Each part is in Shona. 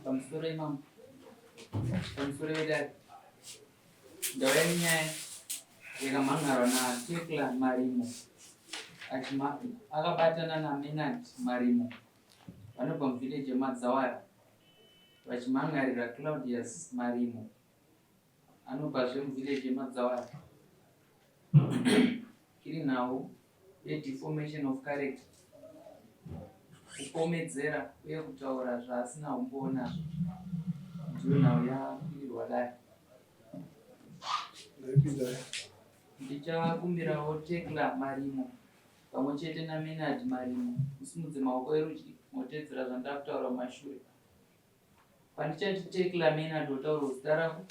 Pamusoro imambo. Pamusoro vedare. Ndauya nenyaya yakamhan'arwa naTecla Marimo akabatana naMenard Marimo vanobva muvillage yeMadzawara vachimhan'arira Claudius Marimo anobvazve muvillage yeMadzawara iri nhau yedeformation of character kupomedzera uye kutaura zvaasina umbowo nazvo ndiyo nhau yakwirirwa dare ndichakumbirawo tekla marimo pamwe chete namenard marimo musimudze maoko erudyi motedzera zvandakutaura mumashure Pandichati Tekla Menard wotaura zita rako.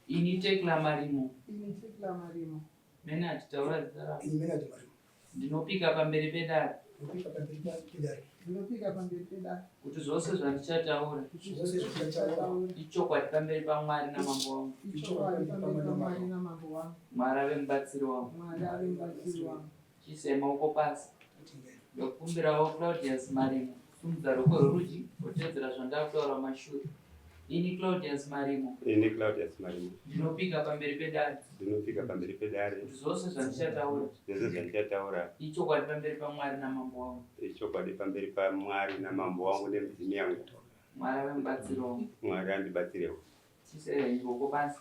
Ini Tekla Marimo. Ini Tekla Marimo. Menard taura zita rako. Ini Menard Marimo. Ndinopika pamberi pedare. Ndinopika pamberi pedare. Ndinopika pamberi pedare. Kuti zvose zvandichataura. Kuti zvose zvandichataura. Ichokwadi pamberi paMwari namambo wangu. Ichokwadi pamberi paMwari namambo wangu. Mwari ave mubatsiri wangu. Mwari ave mubatsiri wangu. Chiisai maoko pasi. Ndokumbirawo Claudius Marimo simudza ruoko rworudyi wotevedzera zvandakutaura mumashure. Ini Claudius Marimo. Ini Claudius Marimo. Ndinopika pamberi pedare. Ndinopika pamberi pedare. Kuti zvose zvandichataura. Zvose zvandichataura. Ichokwadi pamberi paMwari namambo wangu. Ichokwadi pamberi paMwari namambo wangu nemidzimu yangu. Mwari ave mubatsiri wangu. Mwari andibatsirewo. Chiisai ruoko pasi.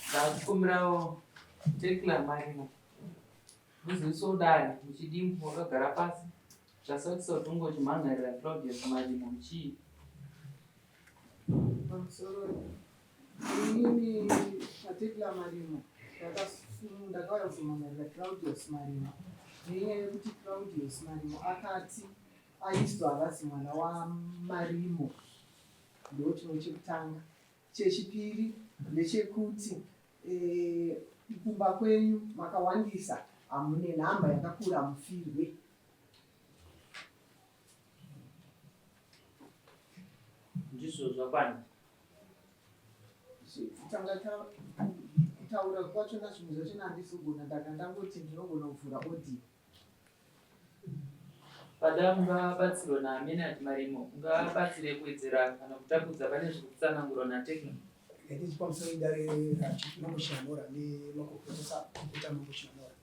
Ndakukumbirawo Tekla Marimo. Muziviso dare muchidimbu wakagara pasi zvasakisa kuti unge uchimhan'arira Claudius Marimo chii? Pamusoro inini paTekla Marimo ndakauya kuzomhan'arira Claudius Marimo nenyaya yekuti Claudius Marimo akati aizwa havasi mwana waMarimo Ndochimwe chekutanga. Chechipiri ndechekuti eh, kumba kwenyu makawandisa hamune nhamba yakakura mufirwe. Ndizvo zvakwana. Kutanga kutaura kwachona zvimwe zvachona handizogona ndanga ndangoti ndinogona kuvhura audio. Pada mungabatsirwa naAmenat Marimo ungabatsire kuwedzera kana kutapudza pane zviri kutsanangurwa naTecno. Nditi pamusoro idare raChief Mambo Chinamhora nemakurukota Mambo Chinamhora.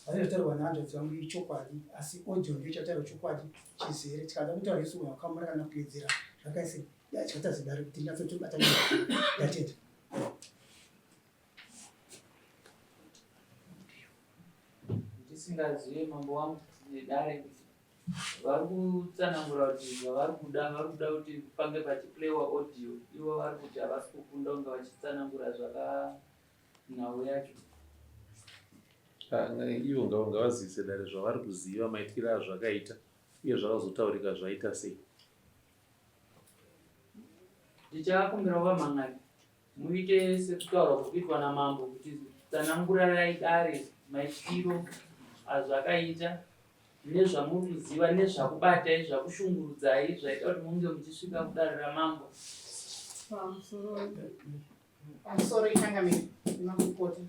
Pane zvataurwa nehanzvadzi vangu ichokwadi asi audio ndiyo ichataura chokwadi chizere tikada kutaura isu wakamura kana kuwedzera zvakaise tikatadza dare kuti tinyatsotobata ndatenda. Ndisingazive mambo wangu nedare kuti vari kutsanangura kuti zvavari kuda vari kuda kuti pange pachiplaywa audio ivo vari kuti havasi kukunda kunge vachitsanangura zvaka nhau yacho. Ah, ivo ngavazivise dare zvavari kuziva maitikiro azvakaita uye zvakazotaurika zvaita sei. Ndichakumbirawo vamhan'ari Muite sekutaurwa kuri kuitwa namambo kuti tsanangurarai dare maitiro azvakaita nezvamuri kuziva nezvakubatai zvakushungurudzai zvaita kuti munge muchisvika kudare ramambo. Pamusoro pamusoro ichangamire nemakurukota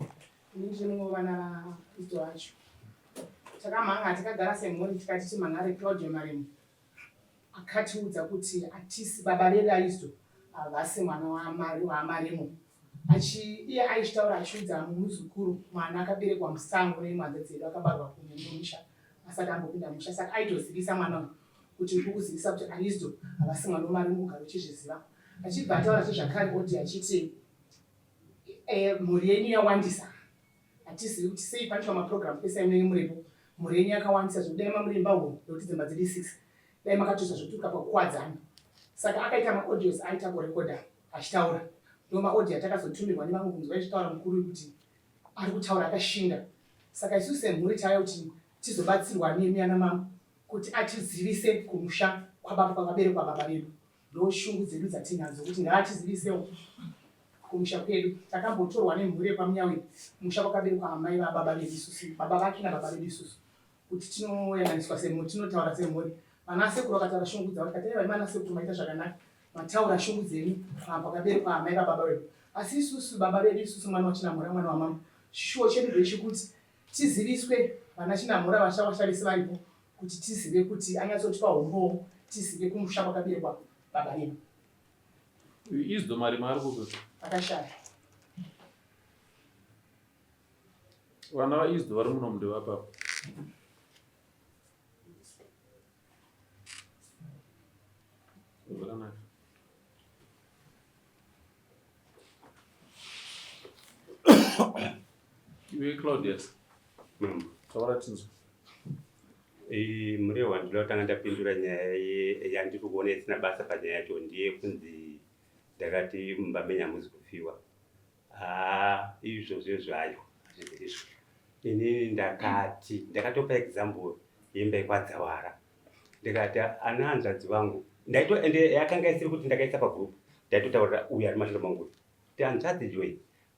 ini ndiri mumwe wevana vaIto vacho takamhanga takagara semhuri tikati timhan'are Claudio Marimo Akatiudza kuti hatisi baba vedu Aizo havasi mwana waMarimo. Achi iye aichitaura achiudza muzukuru mwana akaberekwa musango neimwe hanzvadzi yedu akabarwa kune mumusha asati ambopinda musha saka aitozivisa mwana uyu kuti ndiri kukuzivisa kuti Aizo havasi mwana waMarimo ugare uchizviziva. Achibva ataura zvakare odi achiti e, mhuri yenyu yawandisa Hatizivi kuti sei panoitwa maprogram pese amunenge muripo mhuri yenyu yakawandisa zvekuti dai mamuri imba huru nekuti dzimba dziri 6 dai makatoisa zvekuti pakukwadzana saka akaita maaudios aita kurekoda achitaura ndo maaudio atakazotumirwa nevamwe kunzwa ichitaura mukuru kuti ari kutaura akashinga saka isu semhuri tauya kuti tizobatsirwa nemi ana mama kuti atizivise kumusha kwababa kwakaberekwa baba vedu Ndoshungu dzedu dzatinadzo kuti ngaatizivisewo kumusha kwedu. Takambotorwa nemhuri yekwaMunyawiri musha kwakaberekwa amai vababa vedu isusu, baba vake nababa vedu isusu kuti tinoyananiswa semhuri, tinotaura semhuri. Vana sekuru vakataura shungu dzavo tikati aiwa imana sekuru maita zvakanaka mataura shungu dzenyu pakaberekwa amai vababa vedu. Asi isusu baba vedu isusu mwana waChinamhora mwana wamama chishuwo chedu ndechekuti tiziviswe vana Chinamhora vashawasha vese varipo kuti tizive kuti anyatsotipa humbowo tizive kumusha kwakaberekwa Baba Rima. Izdo Marima ari kupi? Akashaya. Vana vaIzdo vari muno ndevapapa. Zvakanaka. Iwe Claudius. Mama. Taura tinzwe. Murehwa ndinoda kutanga ndapindura nyaya yandiri kuona isina basa panyaya yacho ndiye kunzi ndakati mumba menyu hamuzi kufiwa. Haa izvozvo zvayo hazvisi izvo. Inini ndakati ndakatopa example yemba yekwaDzawara ndikati ana hanzvadzi vangu ndaito ende yakanga isiri kuti ndakaisa pagroup ndaitotaurira uyu ari mashure mangu kuti hanzvadzi Joy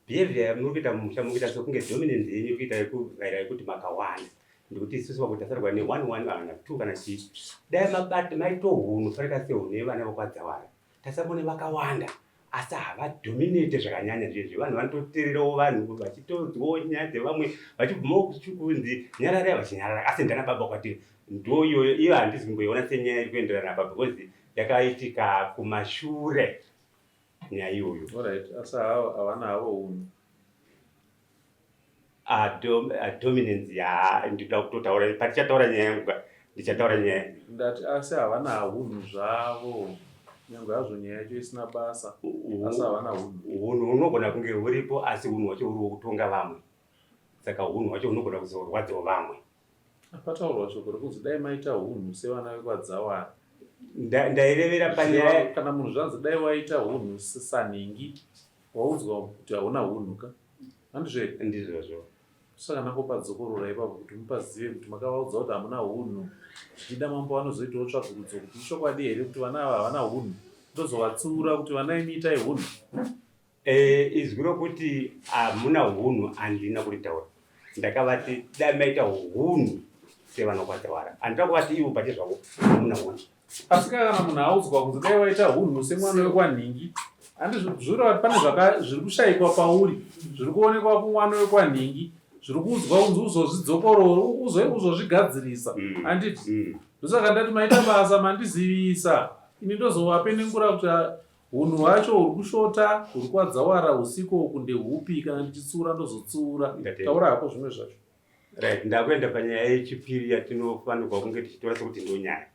Behavior yamuri kuita mumusha muri kuita sekunge dominance yenyu iri kuita yekuvhaira yekuti makawanda ndikuti isusu vakuti tasarwa ne one one kana two kana chii dai mabata maito hunhu farika sehunhu yevana vokwadzawara tasabone vakawanda asi havadominate zvakanyanya zvezvi vanhu vanototererawo vanhu vachitonzwawo nyaya dzevamwe vachibvumawo kunzi nyararai vachinyarara asi ndana baba kwatiri ndoiyoyo iyo handizi kumboiona senyaya iri kuenderana apa because yakaitika kumashure nyaya iyoyo. Alright, asi havana havo hunhu. Dominance ya ndinoda kutotaura patichataura nyaya yangu ka ndichataura nyaya. Ndati asi havana hunhu zvavo nyangwe hazvo nyaya yacho isina basa asi havana hunhu. Hunhu hunogona kunge huripo asi hunhu hwacho huri hwokutonga vamwe saka hunhu hwacho hunogona kuzorwadzawo vamwe. Pataurwa shoko rekunzi dai maita hunhu sevana vekwaDzawara. Ndairevera panyaya kana munhu zvanzi dai waita hunhu sanhingi waudzwa kuti hauna hunhu ka handizvo here? Ndizvozvo. Saka ndangopadzokorora ipapo kuti mupazive kuti makavaudza kuti hamuna hunhu zvichida mambo vanozoitawo tsvagurudzo kuti ichokwadi here kuti vana ava havana hunhu ndozovatsiura kuti vana imi itai hunhu. Eh, izwi rokuti hamuna hunhu handina kuritaura. Ndakavati dai maita hunhu sevanokwadzawara. Handina kuvati ivo pachezvavo hamuna hunhu. Asi kana munhu audzwa kunzi dai waita hunhu semwana wekwanhingi, handizvo kuti pane zviri kushaikwa pauri, zviri kuonekwa kumwana wekwanhingi, zviri kuudzwa kunzi uzozvidzokorora, uzozvigadzirisa. Handiti? Ndosaka ndati maita basa mandizivisa. Ini ndozovapenengura kuti Hunhu hwacho huri kushota huri kwadzawara husiko uku ndehupi kana ndichitsiura ndozotsiura. Taura hako zvimwe zvacho. Right, ndakuenda panyaya yechipiri yatinofanirwa kunge tichitora sekuti ndonyaya.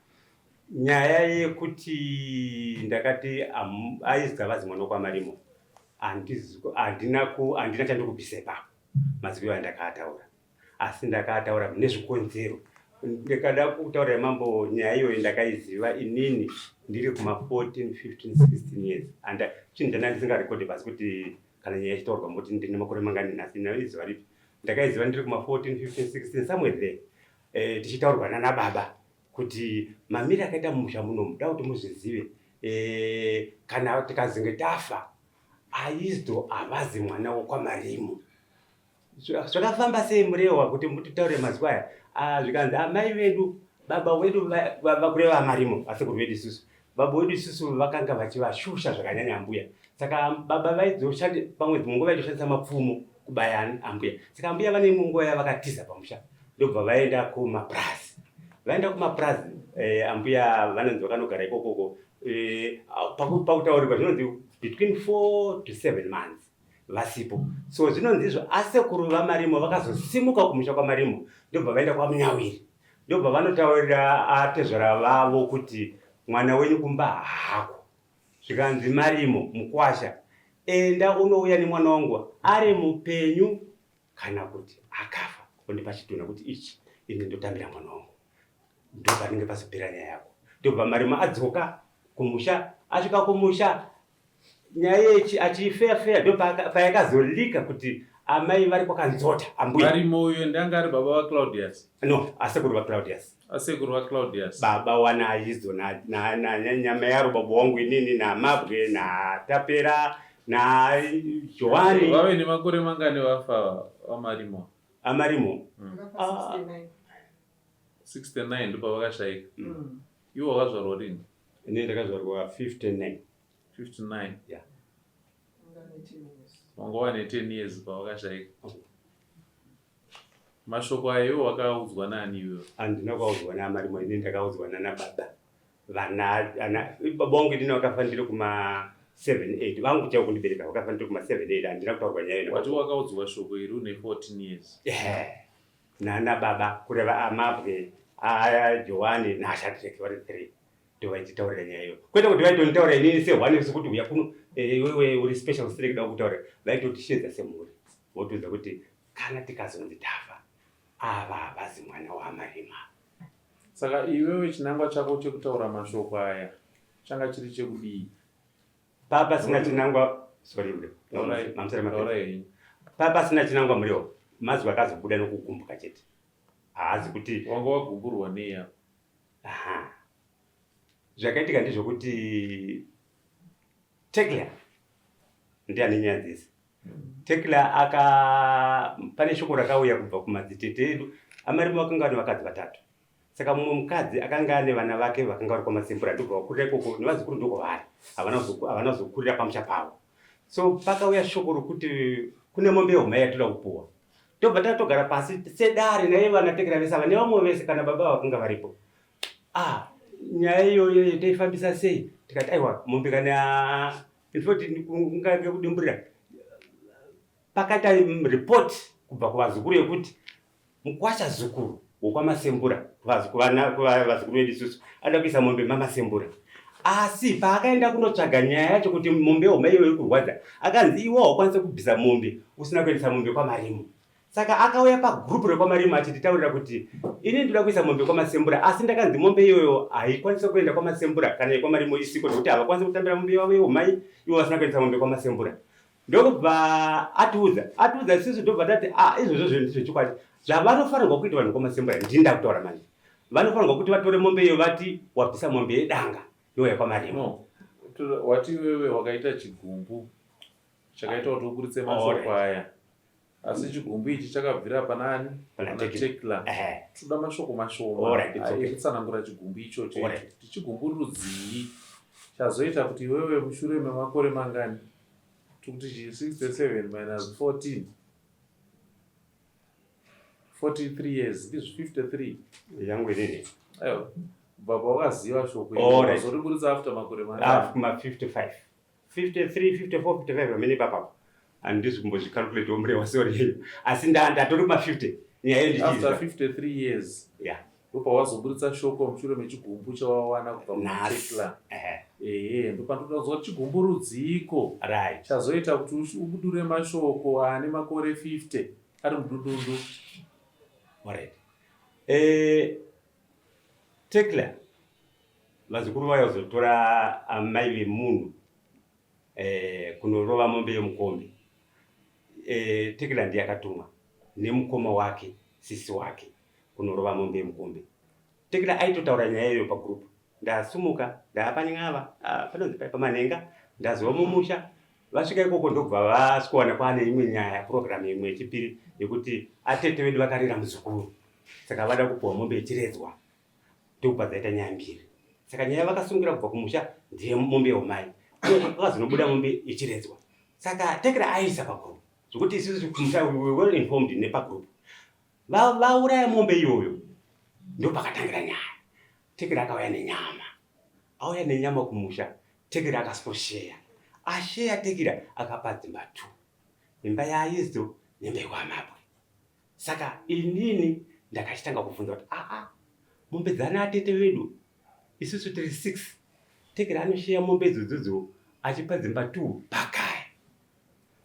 Nyaya yekuti ndakati aizwa vazi mwana wekwaMarimo handina chandikubvisa ipapo mazwi andakaataura. asi ndakaataura nezvikonzero ndikada kutaura mambo nyaya iyoyo ndakaiziva inini ndiri kuma 14 15 16 years and chinhu chandanga ndisingarekode pasi kuti kana nyaya ichitaurwa moti ndine makore mangani nhasi izuva ripi ndakaiziva ndiri kuma 14 15 16 somewhere there eh, tichitaurwa nana baba kuti mamiri akaita mumusha munomu da kuti muzvizive eh, kana tikazinge tafa aizdo havazi mwana wokwamarimo Zvakafamba sei Murehwa kuti mutitaure mazwi aya? Ah, zvikanzi amai vedu baba wedu vakureva amarimo asekuru vedu isusu baba wedu isusu vakanga vachivashusha zvakanyanya ambuya saka baba vaizoshandi pamwe dzimwe nguva vaitoshandisa mapfumo kubaya ambuya saka ambuya vane imwe nguva yavakatiza pamusha ndobva vaenda kumapurazi vaenda kumapurazi eh, ambuya vanonzi vakanogara ikokoko eh, pakutaurirwa zvinonzi between 4 to 7 months vasipo so zvinonzi izvo asekuru vamarimo vakazosimuka kumusha kwamarimo ndobva vaenda kwamunyawiri ndobva vanotaurira atezvara vavo kuti mwana wenyu kumba haako zvikanzi marimo mukwasha enda unouya nemwana wangu ari mupenyu kana kuti akafa ondipa chitunha kuti ichi ini ndotambira mwana wangu ndopanenge pasipera nyaya yako ndobva marimo adzoka kumusha asvika kumusha nyaya yechi achiifeya feya ndo payakazolika kuti amai vari kwakanzota ambuya Marimo uyo ndanga ari baba vaClaudius. No, asekuru vaClaudius. Asekuru vaClaudius. Baba wanaizo na nyama yaro baba wangu inini naMabwe naTapera naJohani. Vave nemakore mangani vafa vaMarimo? Amarimo. Vakafa 69. 69 ndopavakashaika. Iwo wakazvarwa rini? Ini ndakazvarwa 59. 59. Yeah. Wanga wane 10 years pavakashaika. Mashoko aya iwo wakaudzwa nani iwewe? Handina kuaudzwa naMarimo, ini ndakaudzwa nana baba. Vana ana baba vangu inini vakafa ndiri kuma 7 8 vangu chaivo kundibereka vakafa ndiri kuma 7 8 handina kutaurwa nyaya ino. Wati wakaudzwa shoko iri une 14 years. Ehe. Nana baba kureva amabwe aJohani naShadrack vari 3 ndovaititaurira nyaya iyo kwete kuti vaitonditaura inini sehwane sekuti uya kuno eh, iwewe uri special sire kuda kutaura vaitotishedza semhuri votiudza kuti kana tikazonzi tafa ava havazi mwana wamarima. Saka iwewe chinangwa chako chekutaura mashoko aya changa chiri chekudii? Papasina chinangwa sorry papasina chinangwa muriwo mazwi akazobuda nokugumbuka chete haazi kuti wanga wagumburwa nei apa? Aha. Zvakaitika ndezvekuti Tekla ndiye ane nyaya dzese. Tekla aka pane shoko rakauya kubva kumadzitete edu amarimo vakanga vane vakadzi vatatu. Saka mumwe mukadzi akanga ane vana vake vakanga vari kwaMasembura ndobva vakurira ikoko nevazukuru ndokwavari havana kuzokurira pamusha pavo. So pakauya shoko rokuti kune mombe yehumai yatoda kupuwa. Tobva tatogara pasi sedare naive vana Tekla vese ava nevamwe vese kana baba vakanga varipo. Ah, nyaya iyoyo toifambisa sei? Tikati aiwa mombe kana in fact kungange kudimburira pakaita report kubva kuvazukuru yekuti mukwasha zukuru wokwamasembura vazukuru vedu isusu anoda kuisa mombe mamasembura asi paakaenda kunotsvaga nyaya yacho kuti mombe yehoma iyoyo iri kurwadza akanzi iwe haukwanise kubvisa mombe usina kuendesa mombe kwamarimo Saka akauya pagroup rekwaMarimo achititaurira kuti ini ndinoda kuisa mombe kwaMasembura asi ndakanzi mombe iyoyo haikwanise kuenda kwaMasembura kana yekwaMarimo isiko nekuti havakwanise kutambira mombe yavo yeumai ivo vasina kuendesa mombe kwaMasembura. Ndokubva atiudza atiudza isusu ndobva tati ah izvozvo zvinhu ndezvechokwadi zvavanofanirwa kuita vanhu kwaMasembura ndini ndakutaura manje vanofanirwa kuti vatore mombe iyo vati wabvisa mombe yedanga youya kwaMarimo. No, wati iwewe wakaita chigumbu chakaita kuti uburitse mashoko aya. Asi chigumbu ichi chakabvira pana ani? Pana Tekla. Toda mashoko mashoma ekutsanangura chigumbu ichocho kuti chigumbu rudzii chazoita kuti iwewe mushure memakore mangani tikuti chii 67 minus 14 43 years ndizvo 53 yangu inini aiwa kubva pawakaziva shoko iri wazoriburitsa after makore mangani kuma 55 53 54 55 pamene ipapapo handisi kumbozvicalculate murewa sorry yenyu asi ndatori kuma 50 nyaya iyo ndichiiziva after 53 years yeah ndopawazoburitsa shoko mushure mechigumbu chawawana kubva nhasi kutekla ehe ehe ndopanotoda kuziva kuti chigumbu rudziiko right chazoita kuti ubudure mashoko ane makore 50 ari mudundundu alright eh Tekla Vazukuru vauya kuzotora amai vemunhu eh, kunorova mombe yemukombe. Eh, Tekla ndiye akatumwa nemukoma wake sisi wake kunorova mombe yemukombe. Tekla aitotaura nyaya iyoyo pagroup. Ndasumuka ndaapany'ava ah, panonzi pai pamanhenga ndazova mumusha vasvika ikoko ndokubva vasvikowana kwaane imwe nyaya program imwe yechipiri yekuti atete vedu vakarera muzukuru saka vada kupuwa mombe yechiredzwa ndokubva dzaita nyaya mbiri saka nyaya vakasungira kubva kumusha ndiye mombe yeumai kwakazonobuda mombe yechiredzwa saka tekera aisa pagroup zvekuti isusu kumusha we were well informed nepagroup vauraya mombe iyoyo ndopakatangira nyaya tekera akauya nenyama auya nenyama kumusha tekera akasosheya asheya tekera akapa dzimba two imba yaaizo nemba yekwamabwe Saka inini ndakachitanga kubvunza kuti aa mombe dzana atete vedu isusu tiri 6 tekera anosheya mombe idzodzo achipa dzimba 2 pakaya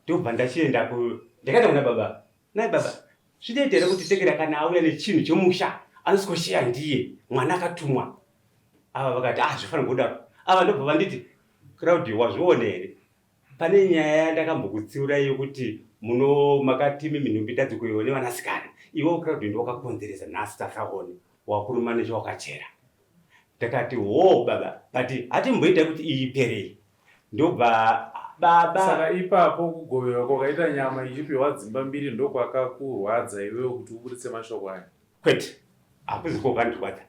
ndobva ndachienda ku ndakaenda kuna baba nai baba zvinoita here kuti tekera kana auya nechinhu chemusha anosvikosheya ndiye mwana akatumwa ava vakati ah zvifanira kudaro ava ndobva vanditi crowd wazviona here Pane nyaya yandakambokutsiurai yokuti muno makati imi minhumbi ndadzikuiwe nevanasikana. Iwe Claudio ndiwe wakakonzeresa nhasi tasaone wakuruma nechawakachera. Ndakati hoo baba but hatimboitai kuti iyi iperei. Ndobva baba Saka ipapo kugovewa kwakaita nyama ichipiwa dzimba mbiri ndokwakakurwadza iwewe kuti uburitse mashoko aya? Kwete, hakuzi kwakandirwadza.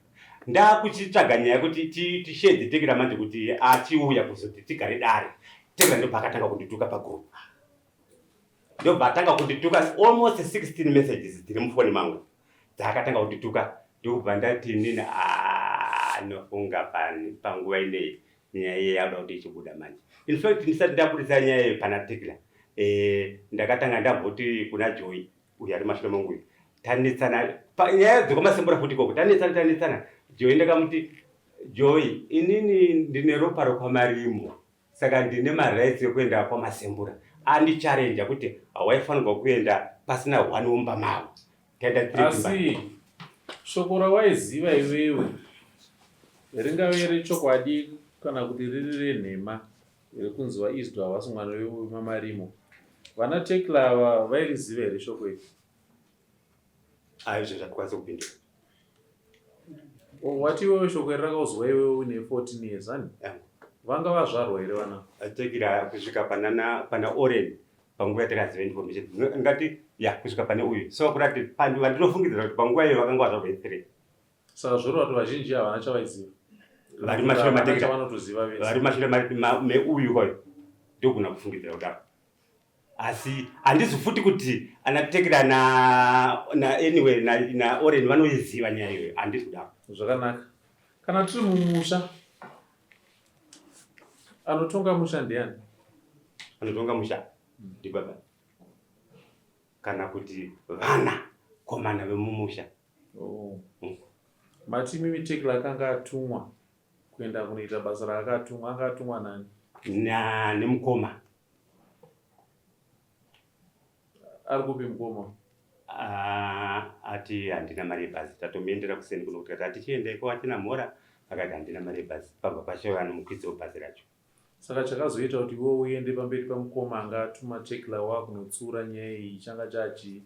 Ndakuchitsvaga nyaya yekuti tisheedze Tekera manje kuti achiuya kuzoti tigare dare. Tekera ndobva akatanga kundituka pagroup. Ndobva atanga kundituka almost 16 messages dziri mufoni mangu dzaakatanga kundituka ndokubva ndati inini ah, Anofunga panguva ineyi nyaya iye yakuda kuti ichibuda manje. In fact ndisati ndabudisa nyaya iyo pana Tekla eh, ndakatanga ndamboti kuna Joy uyu ari mashure mangu uyu tanetsana nyaya dzekwamasembura futi ikoko tanetsana tanetsana Joy ndakamuti Joy inini ndine ropa rokwamarimo Saka ndine marights ekuenda kwaMasembura. Andichallenger kuti hawaifanirwa kuenda pasina one womba mavo. Taenda tiri Asi shoko rawaiziva iwewe ringave rechokwadi kana kuti riri renhema rekunzi vaIsdo havasi mwana wemamarimo. Vana Tekla ava vairiziva here shoko iri? Aizvo zvatikwanisa kupindura. Oh, wati iwewe shoko iri rakauzwa iwewe une 14 years ani? Yeah. Vanga vazvarwa here vana? Tekla kusvika panana pana Oren panguva yatakaziva information ngati ya kusvika pane uyu so kurati vandinofungidzira kuti panguva iyo vakanga vazvarwa i3 Saka zvoreva kuti vazhinji havana chavaiziva. Vari mashure matekla vanotoziva vese. Vari mashure meuyu kwayo ndogona kufungidzira kudaro. Asi handizi futi kuti ana Tekla na na anyway na, na Oren vanoiziva nyaya iyoyo handisi kudaro. Zvakanaka. Kana tiri mumusha anotonga musha ndiani? Anotonga musha ndibaba kana kuti vana komana vemumusha. Oh. Mati mimi Tekla akanga atumwa kuenda kunoita basa raakatumwa, anga atumwa nani? Na nemukoma. Ari kupi mukoma? Ah, ati handina mari yebhazi tatomuendera kuseni kuno kuti atichiendei kwachina mhora akati handina mari yebhazi pabva pashaiwa anomukwidzawo bhazi racho. Saka chakazoita kuti iwe uende pamberi pamukoma anga atuma Tekla wakunotsiura nyaya iyi changa chachii?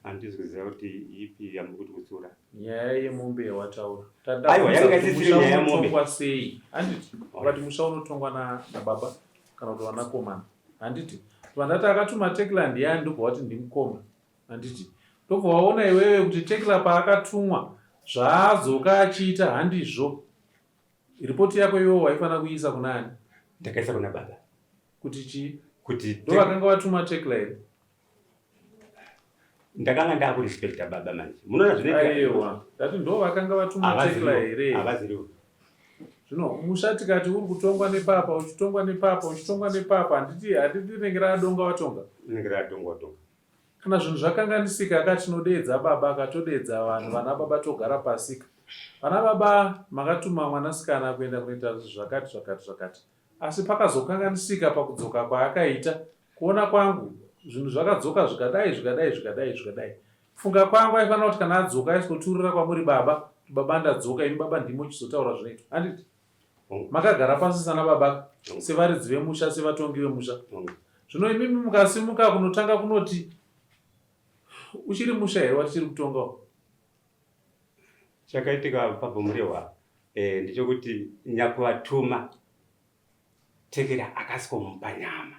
Handisi kuziva kuti ipi yamuri kuti kutsiura. Nyaya yemombe yawataura. Aiwa yanga isisiri nyaya yemombe. Unotongwa sei? Handiti ukati musha unotongwa nababa kana kuti vanakomana. Handiti vandati akatuma Tekla ndiyani ndobva wati ndimukoma. Handiti ndobva waona iwewe kuti Tekla paakatumwa zvaadzoka achiita handizvo. Report yako iwewe waifanira kuiisa kuna ani? Ndakaisa kuna baba. Kuti chii? Kuti ndovakanga vatuma Tekla here? Ndakanga ndakurespecta baba manje. Munoona zvinoitika? Aiwa, ndati ndo vakanga vatuma Tekla here? Havaziriwo. Zvino musha tikati uri kutongwa nepapa, uchitongwa nepapa, uchitongwa nepapa, handiti handiti rinenge raadonga watonga? Rinenge raadonga watonga. Kana zvinhu zvakanganisika ka tinodeedza baba ka todeedza vanhu vana baba togara pasika. Vana baba makatuma mwanasikana kuenda kunoita zvakati zvakati zvakati. Asi pakazokanganisika pakudzoka kwaakaita, kuona kwangu zvinhu zvakadzoka zvikadai zvikadai zvikadai zvikadai. Kufunga kwangu aifanira kuti kana adzoka aisikoturira kwamuri baba kuti baba ndadzoka imi baba ndimi mochizotaura zvinoitwa. Handiti? Makagara pasi sana baba sevaridzi vemusha sevatongi vemusha. Zvino imimi mukasimuka kunotanga kunoti uchiri musha here watichiri kutonga? Chakaitika pabomurehwa eh, ndechekuti nyakuvatuma Tekla akasikomupa nyama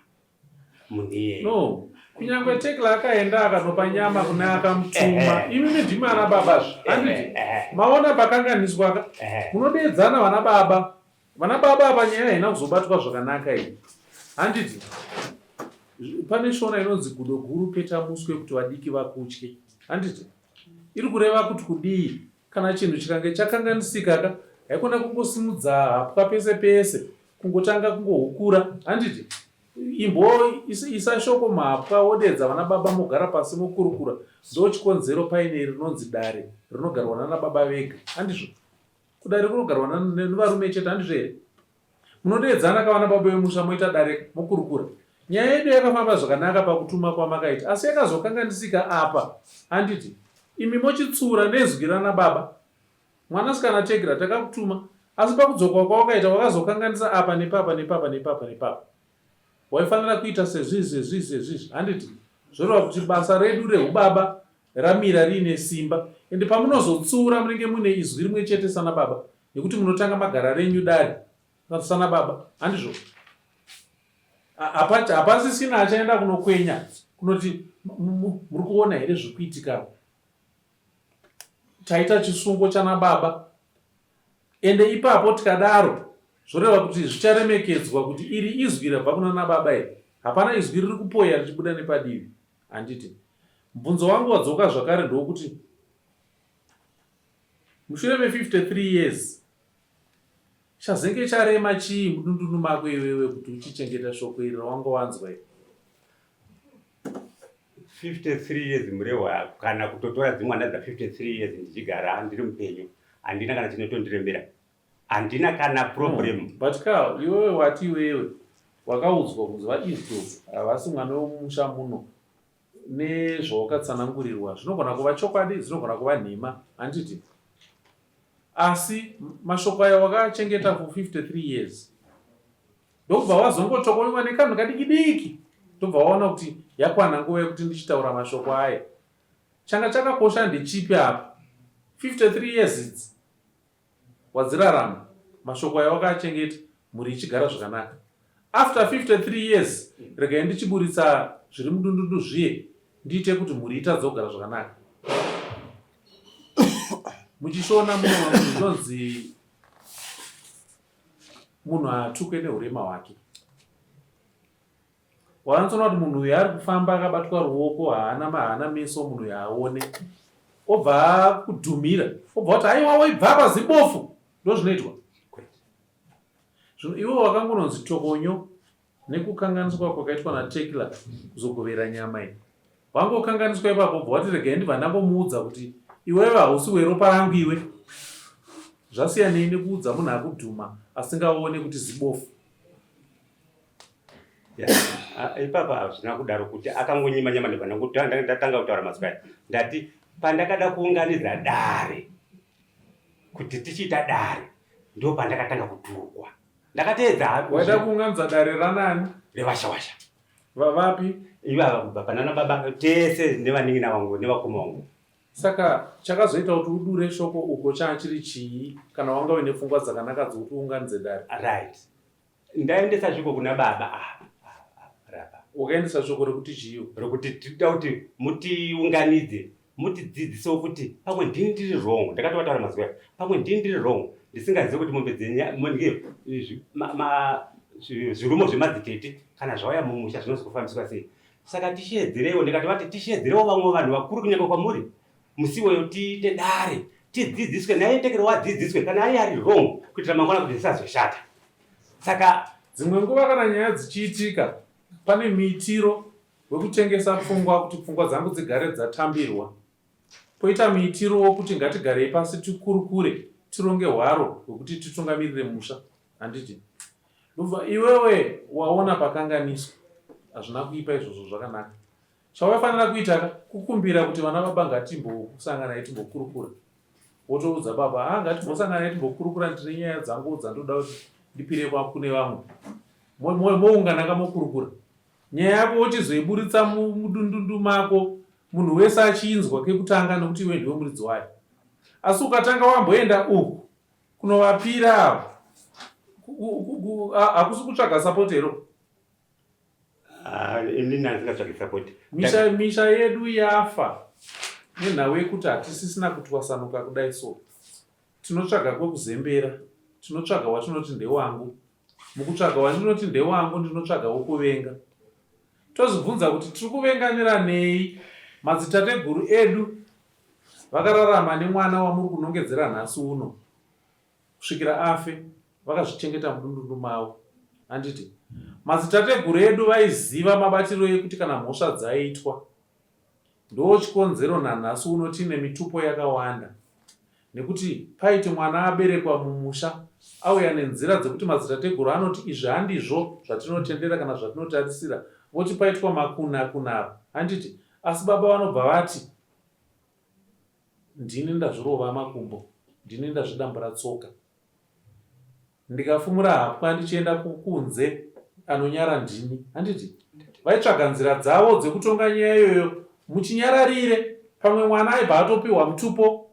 munhu iyeye. No, kunyangwe Tekla akaenda akanopa nyama kune akamutuma. Imimi ndimi ana baba zve. Handiti? Maona pakanganiswa ka? Munodeedzana vana baba. Vana baba apa nyaya haina kuzobatwa zvakanaka iyi. Handiti? Pane shona inonzi gudo guru peta muswe kuti vadiki vakutye. Handiti? Iri kureva kuti kudii? Kana chinhu chikange chakanganisika ka haikona kungosimudza hapwa pese pese kungotanga kungohukura handiti? Imbo isa shoko muhapwa wodeedza vana baba mogara pasi mokurukura ndochikonzero paine rinonzi dare rinogarwa nana baba vega handizvo? Kudare kunogarwa nevarume chete handizvo here? Munodeedzana ka vana baba vemusha moita dare mokurukura. Nyaya yedu yakafamba zvakanaka pakutuma kwamakaita asi yakazokanganisika apa handiti imi mochitsura nezwi rana baba. Mwanasikana Tegra takakutuma asi pakudzoka kwawakaita wakazokanganisa apa nepapa nepapa nepapa nepapa. Waifanira kuita sezvizvi sezvizvi sezvizvi handiti zvoreva kuti basa redu rehubaba ramira riine simba ende pamunozotsura munenge muine izwi rimwe chete sana baba nekuti munotanga magara renyu dare sana baba handizvo hapasisina achaenda kunokwenya kunoti muri kuona here zviri kuitika taita chisungo chana baba ende ipapo tikadaro zvoreva kuti zvicharemekedzwa kuti iri izwi rabva kuna nababa iri hapana izwi riri kupoya richibuda nepadivi handiti mubvunzo wangu wadzoka zvakare ndowokuti mushure me 53 years. Chazenge charema chii mudundundu mako iwewe kuti uchichengeta shoko iri rawanga wanzwa iri? 53 years murehwa kana kutotora dzimwana dza 53 years ndichigara ndiri mupenyu handina kana chinotondiremera handina kana problem no, but ka iwewe wati iwewe wakaudzwa kunzi vaisdor havasi mwana wemumusha muno nezvawakatsanangurirwa zvinogona kuva chokwadi zvinogona kuva nhema handiti asi mashoko aya wakaachengeta for 53 years ndokubva wazongotokonywa nekanhu kadiki diki ndobva waona kuti yakwana nguva yekuti ndichitaura mashoko aya changa chakakosha ndechipi apa 53 years idzi wadzirarama mashoko aya wakaachengeta mhuri ichigara zvakanaka after 53 years regai ndichiburitsa zviri mudundundu zviye ndiite kuti mhuri itadze kugara zvakanaka muchishona muno zvinonzi munhu haatukwe neurema hwake Wanatsoona kuti munhu uyu ari kufamba akabatwa ruoko haana haana meso munhu uyu haaone obva akudhumira obva kuti haiwa waibva apa zibofu ndozvinoitwa zvino iwe wakangononzi tokonyo nekukanganiswa kwakaitwa natekla kuzogovera nyama iyi wangokanganiswa ipapo obva wati regai ndibva ndangomuudza kuti iwewe hausi weropa rangu iwe zvasiyanei nekuudza munhu akudhuma asingaone kuti zibofu Ipapa hazvina kudaro kuti akangonyima nyama ndibva ndatanga kutaura mazwi aya ndati pandakada kuunganidza dare kuti tichiita dare ndo pandakatanga kutukwa ndakateedza waida kuunganidza dare ranani revashawasha vavapi ivava kubva panana baba tese nevanin'ina vangu nevakoma vangu Saka chakazoita kuti udure shoko uko chaa chiri chii kana wanga uine pfungwa dzakanaka dzokuti uunganidze dare? Right. Ndaendesa shoko kuna baba ava rapa. Wakaendesa shoko rekuti chii? Rekuti tinoda kuti mutiunganidze mutidzidzisewo kuti pamwe ndini ndiri wrong. Ndakatovataura mazwi aya. Pamwe ndini ndiri wrong ndisingazivi kuti mombe dzenye zvirumo zvemadzitete kana zvauya mumusha zvinozofambiswa sei. Saka tisheedzereiwo ndikati vati tisheedzereiwo vamwe vanhu vakuru kunyange kwamuri musi iwoyo tiite dare tidzidziswe naye tekero wadzidziswe kana ari ari wrong kuitira mangwana kuti zvisazoshata saka dzimwe nguva kana nyaya dzichiitika pane muitiro wekutengesa pfungwa kuti pfungwa dzangu dzigare dzatambirwa poita muitiro wokuti ngatigarei pasi tikurukure tironge hwaro hwekuti titungamirire musha handiti ndobva iwewe waona pakanganiswa hazvina kuipa izvozvo zvakanaka Chawaifanira kuita ka kukumbira kuti vana baba ngatimbosanganai timbokurukura. Wotoudza baba, ah ngatimbosanganai timbokurukura ndine nyaya dzangu dzandoda kuti ndipire kune vamwe. Moungana ka mokurukura. Nyaya yako wochizoiburitsa mudundundu mako munhu wese achiinzwa kekutanga nekuti iwe ndiwe muridzi wayo. Asi ukatanga wamboenda uku kunovapira ava hakusi kutsvaga support here? Ah, inini handingatsvaki support. Misha, misha yedu yafa nenhau yekuti hatisisina kutwasanuka kudai so tinotsvaga kwekuzembera tinotsvaga watinoti ndewangu mukutsvaga wandinoti ndewangu ndinotsvaga wokuvenga tozvibvunza kuti tiri kuvenganira nei madzitateguru edu vakararama nemwana wamuri kunongedzera nhasi uno kusvikira afe vakazvichengeta mudundundu mavo handiti madzitateguru edu vaiziva mabatiro ekuti kana mhosva dzaitwa ndochikonzero nanhasi uno tiine mitupo yakawanda nekuti paiti mwana aberekwa mumusha auya nenzira dzekuti madzitateguru anoti izvi handizvo zvatinotendera kana zvatinotarisira voti paitwa makuna kunapa handiti asi baba vanobva vati Ndini ndazvirova makumbo, ndini ndazvidambura tsoka. Ndikafumura hapwa ndichienda kunze anonyara ndini. Handiti? Vaitsvaga nzira dzavo dzekutonga nyaya iyoyo muchinyararire. Pamwe mwana aibva atopiwa mutupo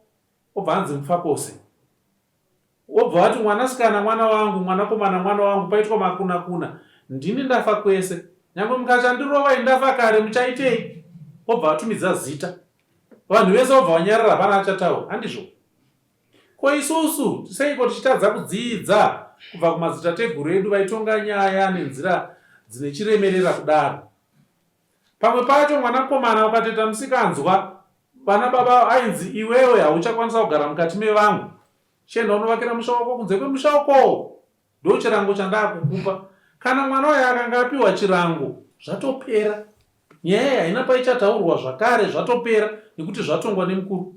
obva anzi mufakose. Wobva wati mwanasikana mwana wangu, mwanakomana mwana wangu, paitwa makunakuna. Ndini ndafa kwese. Nyangwe mukachandirova ini ndafa kare muchaitei? Wobva watumidza zita. Vanhu vese vobva vanyarara hapana achataura. Handizvo? Ko isusu seiko tichitadza kudzidza kubva kumadzitateguru edu vaitonga nyaya nenzira dzine chiremerera kudaro? Pamwe pacho mwanakomana ukatoita musikanzwa vana baba ainzi iwewe hauchakwanisa kugara mukati mevamwe. Chienda unovakira musha wako kunze kwemusha uko. Ndo chirango chandakukupa. Kana mwana uyo akanga apiwa chirango zvatopera. Nyaya iyi haina paichataurwa zvakare zvatopera nekuti zvatongwa nemukuru.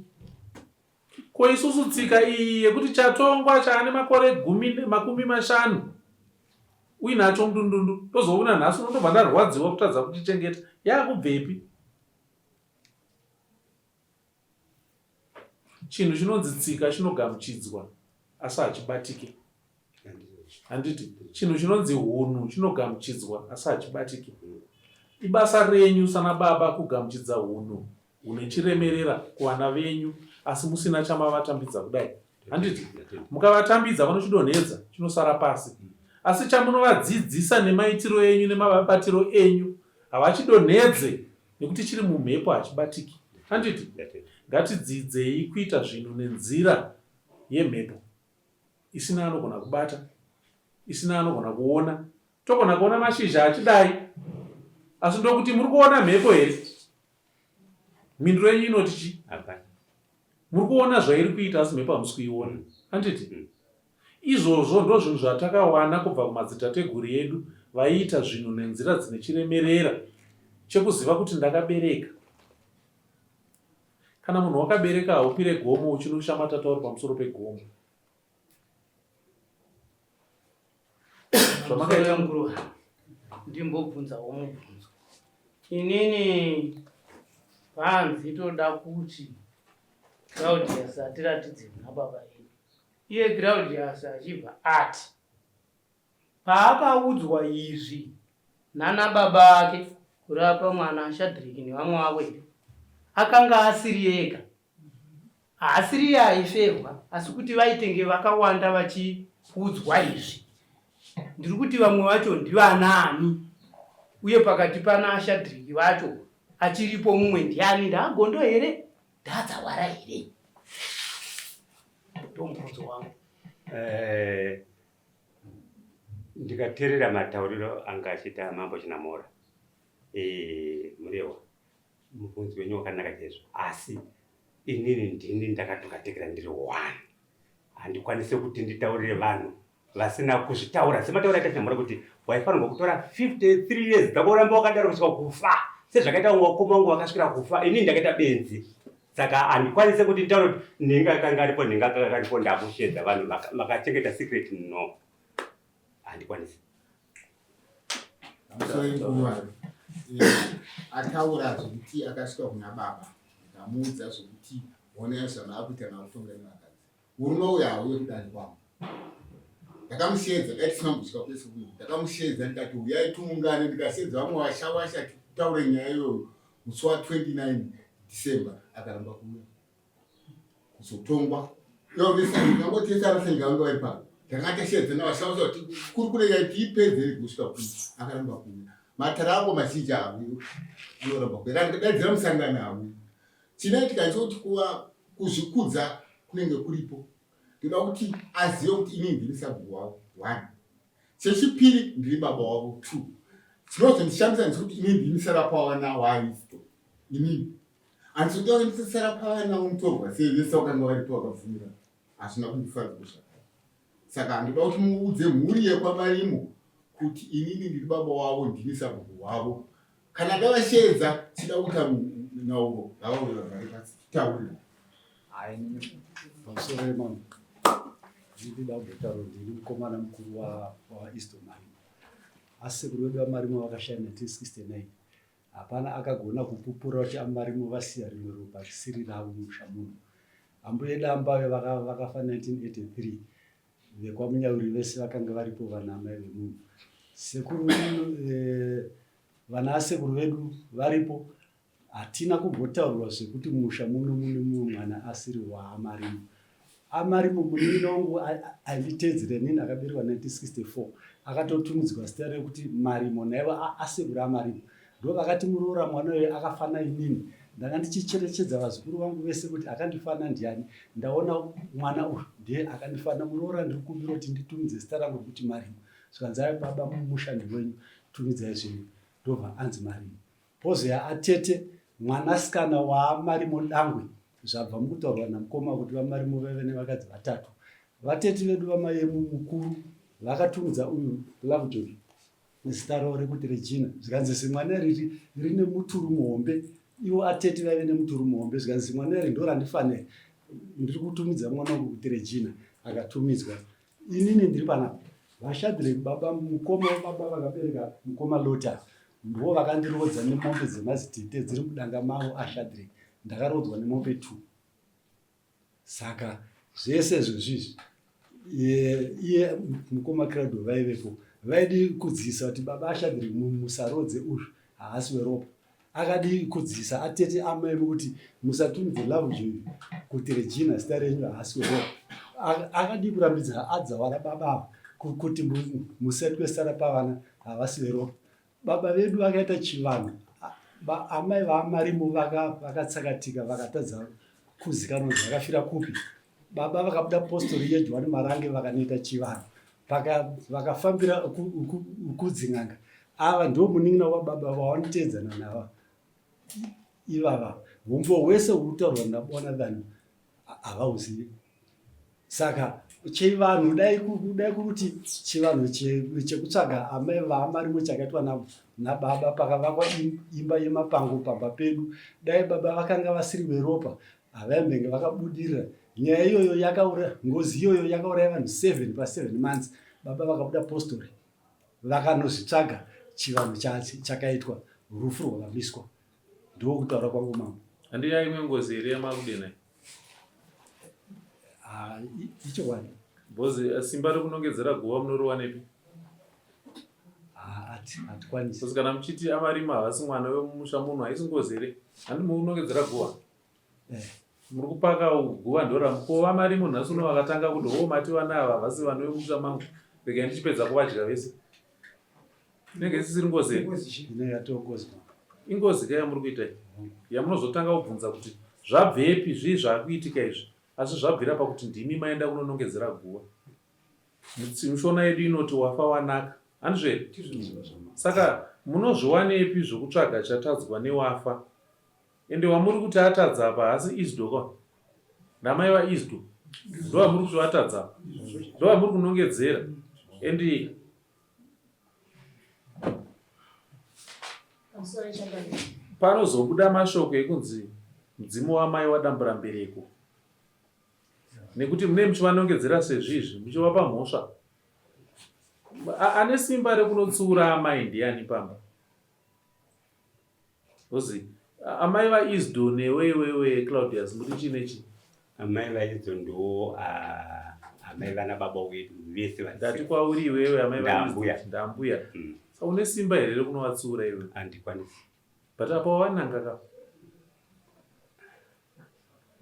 Ko isusu tsika iyi yekuti chatongwa chaane makore gumi 50 uinacho mudundundu tozoona nhasi unotobva ndarwadziwa kutadza kuchichengeta yakubvepi? Chinhu chinonzi tsika chinogamuchidzwa asi hachibatike. Handiti chinhu chinonzi hunhu chinogamuchidzwa asi hachibatike. Ibasa renyu sana baba kugamuchidza hunhu hune chiremerera kuvana venyu asi musina chamavatambidza kudai. Handiti mukavatambidza vanochidonhedza chinosara pasi. Asi chamunovadzidzisa nemaitiro enyu nemabatiro enyu havachidonhedze nekuti chiri mumhepo hachibatiki. Handiti ngatidzidzei kuita zvinhu nenzira yemhepo isina anogona kubata, isina anogona kuona. Togona kuona mashizha achidai, asi ndokuti muri kuona mhepo here? Mhinduro yenyu inoti chi? Muri kuona zvairi kuita asi mhepo hamusi kuiona. Handiti? Izvozvo ndozvinhu zvatakawana kubva kumadzitateguru edu vaiita zvinhu nenzira dzine chiremerera chekuziva kuti ndakabereka. Kana munhu wakabereka haupire gomo uchinoshamatata uri pamusoro pegomo. Zvamakaita mukuru ndimbobvunzawo mubvunzo. Inini panzi toda kuti Claudius atiratidze kuna baba edu. Iye Claudius achibva ati paakaudzwa izvi nana baba ake kurapa mwana Shadrick nevamwe vavo here akanga asiri ega haasiriye aifehwa asi kuti vaitenge vakawanda vachiudzwa izvi ndiri kuti vamwe vacho ndivanaani uye pakati pana Shadrick vacho achiripo mumwe ndiani ndaagondo here ndadzawara here ndomubvunzo wangu eh, ndikateerera matauriro anga achiita mambo chinamora eh, murewa mubvunzo wenyu wakanaka chaizvo asi inini ndini ndakatokatekera ndiri one handikwanise kuti nditaurire vanhu vasina kuzvitaura semataura aita chinamura kuti waifanirwa kutora 53 years dzako uramba wakadaro kusvika kufa sezvakaita vamwe vakoma vangu vakasvikira kufa inini ndakaita benzi saka handikwanise kuti nditaure kuti nhinga akanga aripo nhinga akanga aripo ndakushedza vanhu vakachengeta secret no handikwanisi eh, ataura zvekuti akasvika kuna baba ndikamuudza zvekuti honai zvamaakuita makutonga nevakadzi Murume uyu hauye kudare kwangu. Ndakamusheedza dai tisina kumbosvika kwese kuno. Ndakamusheedza ndikati huyai tiungane ndikaseedza vamwe vashawasha titaure nyaya iyoyo musi wa 29 December akaramba kuuya kuzotongwa. Ivo vese ndangoti vese anasanyika vanga vari pano. Takanga tasheedza navashawasha kuti kurukure nyaya tiipedze kusvika kuno akaramba kuuya. Matare angu mazhinji hauyi anoramba kuuya. Kana ndikadaidzira musangano hauyi. Chinoitika ndechokuti kuva kuzvikudza kunenge kuripo. Ndoda kuti azive kuti inini ndini sabhuku wavo one. Chechipiri ndiri baba wavo two. Chinozondishamisa ndechekuti inini ndini sarapavana waAristo. Inini. Handisi kuti vange ndisarapavana womutorwa sei vese vakanga varipo vakabvumira. Hazvina kundifadza zvakare. Saka ndoda kuti muudze mhuri yekwaMarimo kuti inini ndiri baba wavo ndini sabhuku wavo. Kana ndavasheedza tichida kuita nhauro ngavauye vagare pasi titaurira. Hayi pamusoro yemambo ndinoda kumbotaura ndini mukomana mukuru waEaston Marimo. Asi sekuru vedu vaMarimo vakashaya 1969 hapana akagona kupupura kuti aMarimo vasiya rimwe ropa risiri ravo mumusha muno. Ambuya edu Ambave vakafa 1983 vekwaMunyauri vese vakanga varipo vana amai vemunhu. Sekuru eh, vana asekuru vedu varipo hatina kumbotaurirwa zvekuti mumusha muno mune mumwe mwana asiri waamarimo amarimo munin'ina wangu ainditeedzera inini akaberekwa 1964 akatotumidzwa zita rekuti marimo naivo asekuru amarimo ndo vakati muroora mwana uyo akafana inini ndanga ndichicherechedza vazukuru vangu vese kuti akandifana ndiani ndaona mwana uyu ndiye akandifana muroora ndiri kumbira kuti nditumidze zita rangu rekuti marimo zvikanzi ayo baba mumusha ndiwenyu tumidzai zvenyu ndobva anzi marimo pozouya atete mwanasikana waamarimo dangwe zvabva mukutaurwa namukoma kuti vamarimo vaive nevakadzi vatatu vatete vedu vamayemu mukuru Vakatumidza uyu Lovejoy zita ravo rekuti Regina zvikanzi zimwana riri rine muturu muhombe ivo atete vaive nemuturu muhombe zvikanzi zimwana iri ndorandifanira ndiri kutumidza mwana wangu kuti Regina akatumidzwa inini ndiri panapa VaShadreck baba mukoma wababa vakabereka mukoma Lota ndivo vakandiroodza nemombe dzemazitete dziri mudanga mavo aShadreck ndakaroodzwa nemombe two Saka zvese izvozvi izvi iye mukoma Credo vaivepo vaidi kudzisa kuti baba Ashadri musarodze uyu haasi weropa akadi kudzisa atete amai kuti musatumidze love joy kuti Regina zita renyu haasi weropa akadi kurambidza adzawara baba ava kuti musaitwe zita rapavana havasi veropa Baba vedu vakaita chivanhu, amai vaAmarimo vakatsakatika vakatadza kuzikanwa kuti vakafira kupi. Baba vakabuda postori yeJohani Marange vakanoita chivanhu, vakafambira kudzin'anga. Ava ndiwo munin'ina wababa vawanoteedzana nava ivava. Humbo hwese huri kutaurwa nabona vanhu havauzivi. Saka chivanhu dai dai kuti chivanhu chekutsvaga amai vaamarimo chakaitwa nababa pakavakwa imba yemapango pamba pedu dai baba vakanga vasiri veropa havaimbenge vakabudirira nyaya iyoyo yakaura ngozi iyoyo yakauraya vanhu 7 pa 7 months baba vakabuda postori vakanozvitsvaga chivanhu chakaitwa rufu rwakamiswa ndokutaura kwangu mambo handiya imwe ngozi here yamakudena Ah, ichokwadi bhozi eh, simba rekunongedzera guva munoriwanepi ah, hatikwanisi bhozi kana muchiti amarima havasi mwana wemumusha muno haisi ngozi here handi munongedzera guva eh. muri kupaka guva ndoramuko vamarimo nhasi uno vakatanga kuti hoo mati vana ava havasi vana vemumusha mangu regai ndichipedza kuvadya vese inenge isisiri ngozi here ingozi ka yamuri kuita iyi yamunozotanga kubvunza kuti zvabvepi zvii zvaakuitika izvi asi zvabvira pakuti ndimi maenda kunonongedzera guva mishona yedu inoti wafa wanaka handizvo here saka munozviwanepi zvokutsvaga chatadzwa newafa ende wamuri kuti atadza apa haasi isdo ka ndamai vaisdo ndovamuri kuti vatadza apa ndovamuri kunongedzera and Panozobuda mashoko ekunzi mudzimu wamai wadambura mbereko nekuti mune muchivanongedzera sezvizvi muchivapa mhosva. Ane simba rekunotsiura amai ndiani pamba? Ozi amai vaIsdo newe iwewe Claudius muri chii nechii? Amai vaIsdo ndo amai vana baba wedu vese vari. Ndati kwauri iwewe amai vaIsdo ndambuya. Mm. Sa une simba here rekunovatsiura iwe? Handikwanisi. But apa wavananga ka?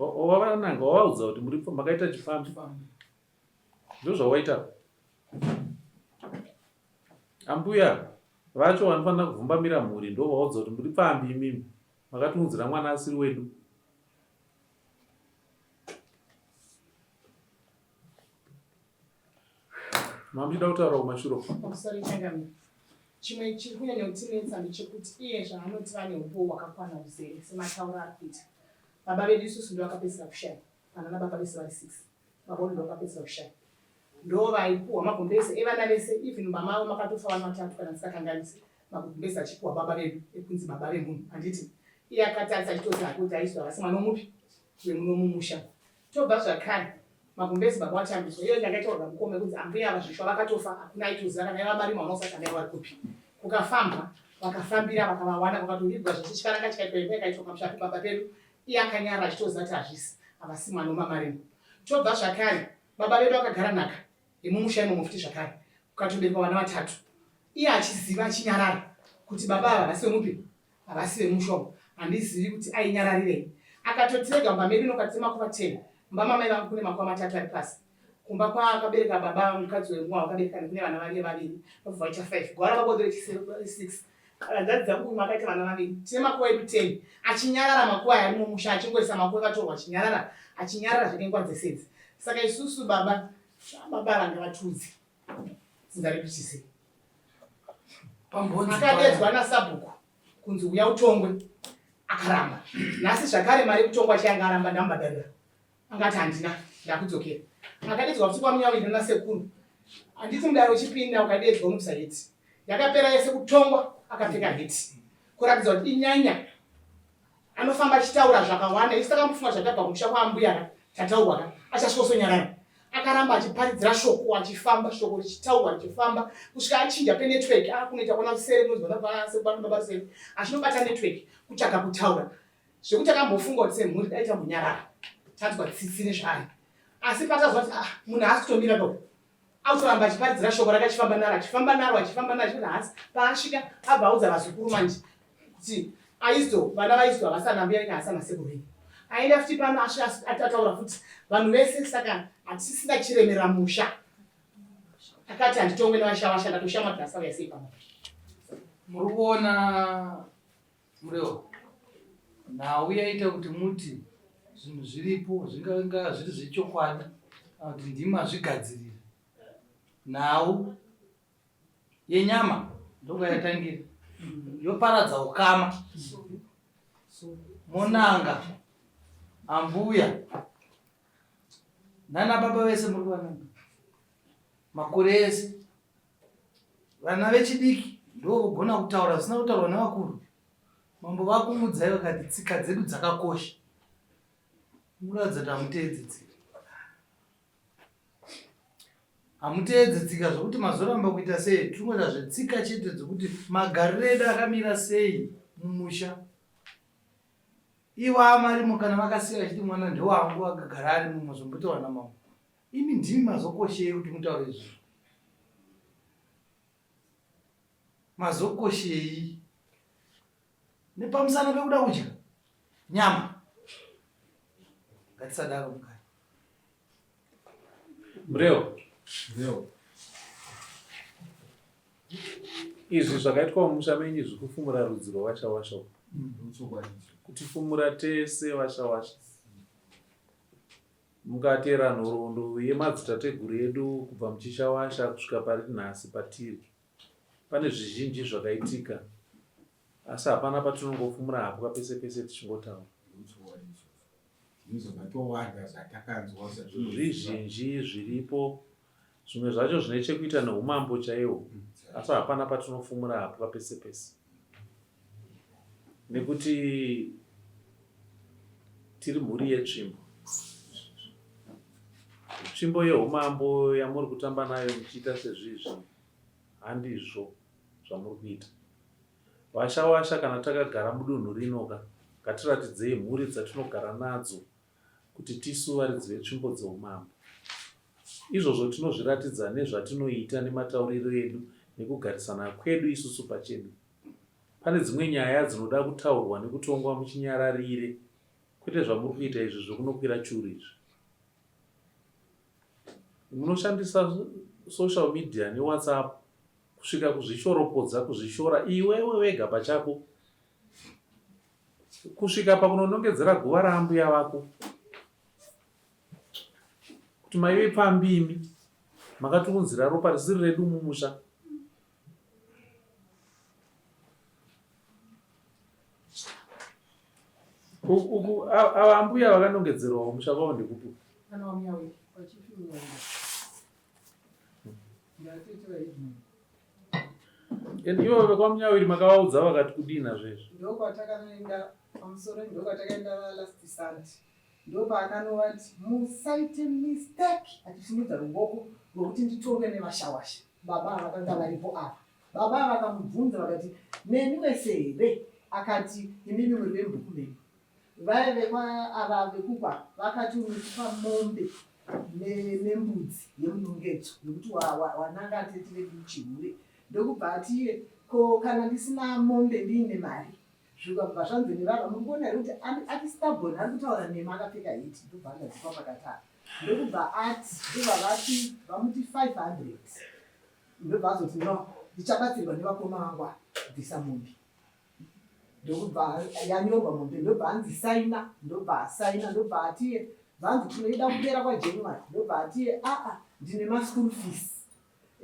Wavananga wavaudza kuti muri makaita chifambi. Ndozvawaita. Ambuya vacho vanofanira kuvhumbamira mhuri ndovaudza kuti muri pfambi imimi makatiunzira mwana asiri wedu. Mamuchida kutaura kumashure uko. Pamusoro changamire. Chimwe chiri kunyanya kutinetsa ndechekuti iye zvaanoti vane umboo hwakakwana huzere sematauro ari kuita baba vedu isusu ndovakapedzisira kushaya panana baba vese vari 6 baba vedu ndovakapedzisira kushaya ndovaipuhwa magumbeze evana vese even mumba mavo makatofa vana vatatu kana ndisakanganise magumbeze achipuhwa baba vedu ekunzi baba vemunhu handiti iye akatarisa achitoziva hake kuti aizwa havasi mwana womupi wemuno mumusha tobva zvakare magumbezi baba watambiswa iyo ndakaitaurwa mukoma ekunzi ambuya ava zvishwa vakatofa hakuna aitoziva kana yava marima unosati ambuya vari kupi kukafambwa vakafambira vakavawana kwakatovigwa zvese chikaranga chikaitwa imba ikaitwa pamusha pebaba pedu iye akanyara achitoziva kuti hazvisi havasi mwana wemamarimo tobva zvakare Baba vedu vakagara nhaka yemumusha imomo futi zvakare kukatoberekwa vana vatatu iye achiziva achinyarara kuti baba ava havasi vemupi havasi vemusha umu handizivi kuti ainyararirei akatotirega mumba medu nokati makuva ten mumba mamai vangu kune makuva matatu ari pasi kumba kwaakabereka baba mukadzi wemumwe wakaberekana kune vana vaviri vaviri vabva vaita five gwara vabodo rechisix Hanzvadzi dzangu umwe akaita vana vaviri. Tine makuva edu 10. Achinyarara makuva aya ari mumusha achingoisa makuva evatorwa achinyarara achinyarara zvake nguva dzese idzi. Saka isusu baba baba vanga vatiudze dzinza redu tise. Akadedzwa nasabhuku kunzi uya utongwe akaramba. Nhasi zvakare mari yekutongwa chiyanga aramba ndamubhadharira. Angati handina ndakudzokera. Akadedzwa futi kwamunyawiri nasekuru. Handiti mudare uchipinda ukadeedzwa unobvisa heti. Yakapera yese kutongwa akapfeka heti. Kuratidza kuti inyanya. Anofamba achitaura zvakawanda. Isu takambofunga zvatabva kumusha kwaambuya ka tataurwa ka achasvosonyarara. Akaramba achiparidzira shoko achifamba shoko richitaurwa richifamba kusvika achinja penetwork akunoita kwana Rusere kunonzi vana baba Rusere achinobata network kutsvaga kutaura zvekuti akambofunga kuti semhuri dai tambonyarara tanzwa tsitsi nezvaari asi patazwa kuti ah, munhu haasi kutomira do akutoramba achiparidzira shoko rake achifamba naro achifamba naro achifamba naro achifamba haasi paasvika abva audza vazukuru manje kuti aizo vana vaizo havasana mbuya venyu havasana sekuru venyu aenda futi pano asvika ataura futi vanhu vese saka hatisisina chiremera musha akati handitongwe nevashawasha ndatoshama kuti asauya sei pano muri kuona Murewa, nhau yaita kuti muti zvinhu zviripo zvinganga zviri zvechokwadi kana kuti ndimi mazvigadzirira. Nhau yenyama ndokwayatangira yoparadza ukama monanga ambuya nana baba vese muri kuvananga makore ese Vana vechidiki ndovogona kutaura zvisina kutaurwa nevakuru. Mambo vakuudzai vakati tsika dzedu dzakakosha. Mukuratidza kuti hamuteedzi tsika. Hamuteedzi tsika zvokuti mazoramba kuita sei? Tiri kungoita zvetsika chete dzokuti magariro edu akamira sei mumusha. Ivo amarimo kana vakasiya vachiti mwana ndewangu akagara arimo mazombotaura namambo. Imi ndimi mazokoshei kuti mutaure izvozvo? Mazokoshei nepamusana pekuda kudya nyama? Ngatisadaro mukati. Mureo. Mureo. Izvi zvakaitwa mumusha menyu izvi kufumura rudzi rwavashawasha uku. Kutifumura tese vashawasha. Mukateera nhoroondo yemadzitateguru edu kubva muchishawasha kusvika pari nhasi patiri, pane zvizhinji zvakaitika asi hapana patinongofumura hapwa pese pese tichingotaura. Zvizhinji zviripo, zvimwe zvacho zvine chekuita neumambo chaihwo asi hapana patinofumura hapwa pese pese. Nekuti tiri mhuri yetsvimbo. Tsvimbo yeumambo yamuri kutamba nayo muchiita sezvizvi handizvo zvamuri kuita. Vashawasha kana takagara mudunhu rinoka ngatiratidzei mhuri dzatinogara nadzo kuti tisu varidzi vetsvimbo dzeumambo. Izvozvo tinozviratidza nezvatinoita nematauriro edu nekugarisana kwedu isusu pachedu. Pane dzimwe nyaya dzinoda kutaurwa nekutongwa muchinyararire kwete zvamuri kuita izvi zvekunokwira churu izvi. Munoshandisa social media neWhatsApp kusvika kuzvishoropodza, kuzvishora iwewe wega pachako kusvika pakunonongedzera guva raambuya vako kuti maive pfambi imi makatiunzira ropa risiri redu mumusha. Uku ava ambuya vakanongedzerwa kumusha kwavo ndekupi? And ivo vekwaMunyawiri makavaudza vakati kudii nazvo izvi? Ndokwatakanoenda pamusoro ndokwatakaenda last Sunday. Ndopaakanovati musaite mistake achisimudza ruoko rwekuti nditongwe nevashawasha. Baba ava vakanga varipo ava. Baba ava vakamubvunza vakati neni wese here? Akati imimi muri vemubhuku medu. Vaya vekwa ava vekukwa vakati unotipa mombe nembudzi yemunongedzo nekuti wananga atete vedu chihure. Ndokubva ati iye ko kana ndisina mombe ndiine mari? Zvikabva zvanzi nevanhu muri kuona here kuti ati stubborn ari kutaura nema akapfeka heti ndobva agadzikwa pakati apa. Ndokubva ati ndobva vati vamuti 500 ndobva azoti no ndichabatsirwa nevakoma vangu ava kubvisa mombe. Ndokubva yanyorwa mombe ndobva anzi saina ndobva asaina ndobva ati bvanzi tinoida kupera kwaJanuary ndobva ati aa ndine maschool fees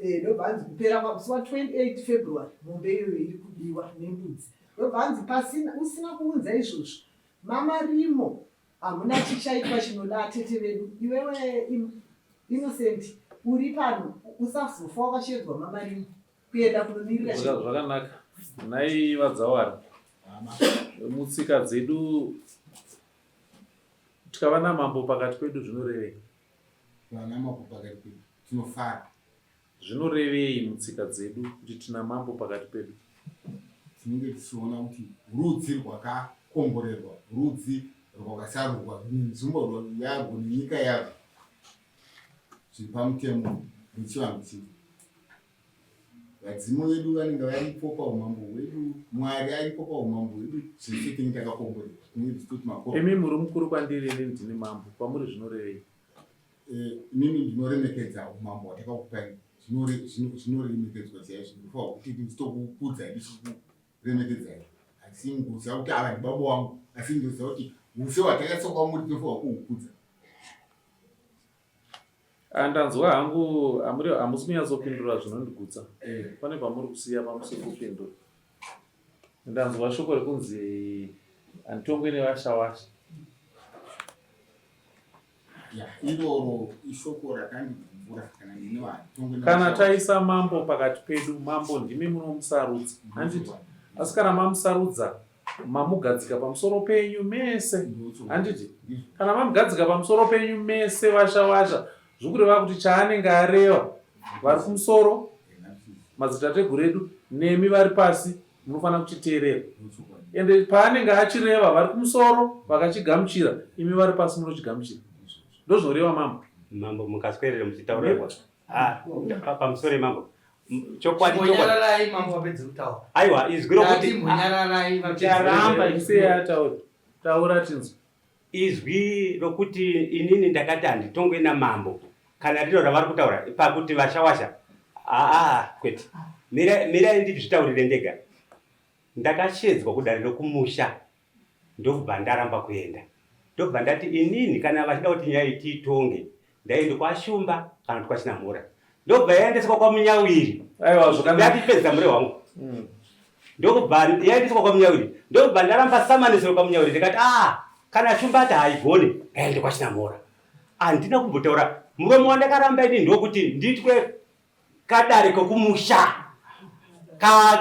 Eh, ndobva hanzi kupera kwamusi wa 28 February mombe iyoyo iri kudiwa nembudzi. Ndobva hanzi pasina usina kuunza izvozvo mamarimo hamuna chichaitwa chinoda atete vedu iwewe Innocent Uri pano usazofa wakashedzwa mamarimo kuenda kunomirira zvakanaka. Nhai vaDzawara, mutsika dzedu tikava namambo pakati pedu zvinorevei? Vana mambo pakati pedu tinofara. Zvinorevei mutsika dzedu kuti tina mambo pakati pedu? Tinenge tichiona kuti rudzi rwakakomborerwa, rudzi rwakasarurwa nenzvimbo yarwo nenyika yarwo zviri pamutemo wechivanhu chedu. Vadzimu vedu vanenge varipo paumambo hwedu, Mwari aripo paumambo hwedu, zvese tinenge takakomborerwa, tinenge tichitoti makoro. Imi muri mukuru kwandiri, inini ndini mambo, kwamuri zvinorevei? Eh, inini ndinoremekedza umambo hwatakakupai, zvinoremekedzwa chaizvo, ndinofanirwa kuti ndichitokukudzai ndichikuremekedzai. Asi ngoziva kuti ava ndibaba wangu, asi ndoziva kuti use hwatakaisa kwamuri tinofanirwa kuhukudza. Ah, ndanzwa hangu amuri hamusi kunyatsopindura zvinondigutsa eh. Pane pamuri kusiya pamusi kupindura. Ndanzwa shoko rekunzi handitongwe nevashawasha. Iroro ishoko rakandigumbura kana neni vanhu. Kana taisa mambo pakati pedu, mambo ndimi munomusarudza handiti? Asi kana mamusarudza mamugadzika pamusoro penyu mese handiti? Kana mamugadzika pamusoro penyu mese vashawasha, zvikureva kuti chaanenge areva vari kumusoro madzitateguru edu nemi vari pasi munofanira kuchiteerera. Ende paanenge achireva vari kumusoro vakachigamuchira, imi vari pasi munochigamuchira. Ndozvinoreva mambo. Mambo mukaswerere muchitaura ah, pamusoro mambo chokwadi chokwadi mambo vapedze kutaura. Aiwa izwi rokuti nyararai vapedze. Isei ataura. Taura tinzwe. Izwi rokuti inini ndakati handitongwe namambo kana riro ravari kutaura pakuti vashawasha aa kwete mirai ndizvitaurire ndega ndakashedzwa kudare rokumusha ndokubva ndaramba kuenda ndobva ndati inini kana vachida kuti nyaya iyi tiitonge ndaende kwashumba kana kuti kwachinamhora ndobva yaendeswa kwamunyawiri aiwa zvakanaka ndatipedza mure wangu mm. ndokubva yaendeswa kwamunyawiri ndokubva ndaramba samanisiro kwamunyawiri ndikati ah kana shumba ati haigone ngaende kwachinamhora handina kumbotaura muromo wandakaramba ini ndokuti ndiitwe kadare kokumusha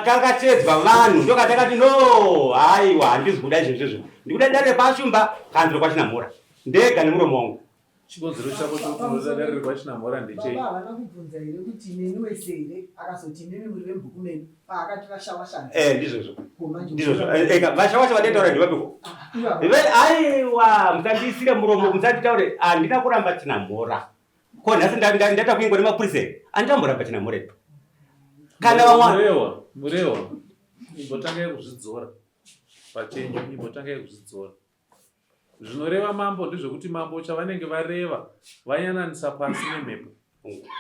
kakachedzwa vanhu ndokatakati no haiwa handizi kuda izvozvo izvo ndikuda dare kwashumba kana ndiro kwachinamhora ndega nemuromo wangu Chikonzero chako chokuti unoda dare rekwaChinamhora ndechei? Baba havana kubvunza here kuti neni wese here akazoti imimi muri vemubhuku medu paakati vashawasha Eh, ndizvozvo. Ko manje Ndizvozvo. Eh, eka vashawasha vandetaura ndivapiko? Ah, ivava. Ve aiwa, musandiisire muromo, musanditaure. Handina kuramba Chinamhora. Ko nhasi ndaita kuingwa nemapurisa here? Handina Chinamhora. Kana vamwe Murewa, Murewa, imbotangai kuzvidzora pachenyu, imbotangai kuzvidzora. Zvinoreva mambo ndezvekuti mambo chavanenge vareva vayananisa pasi nemhepo.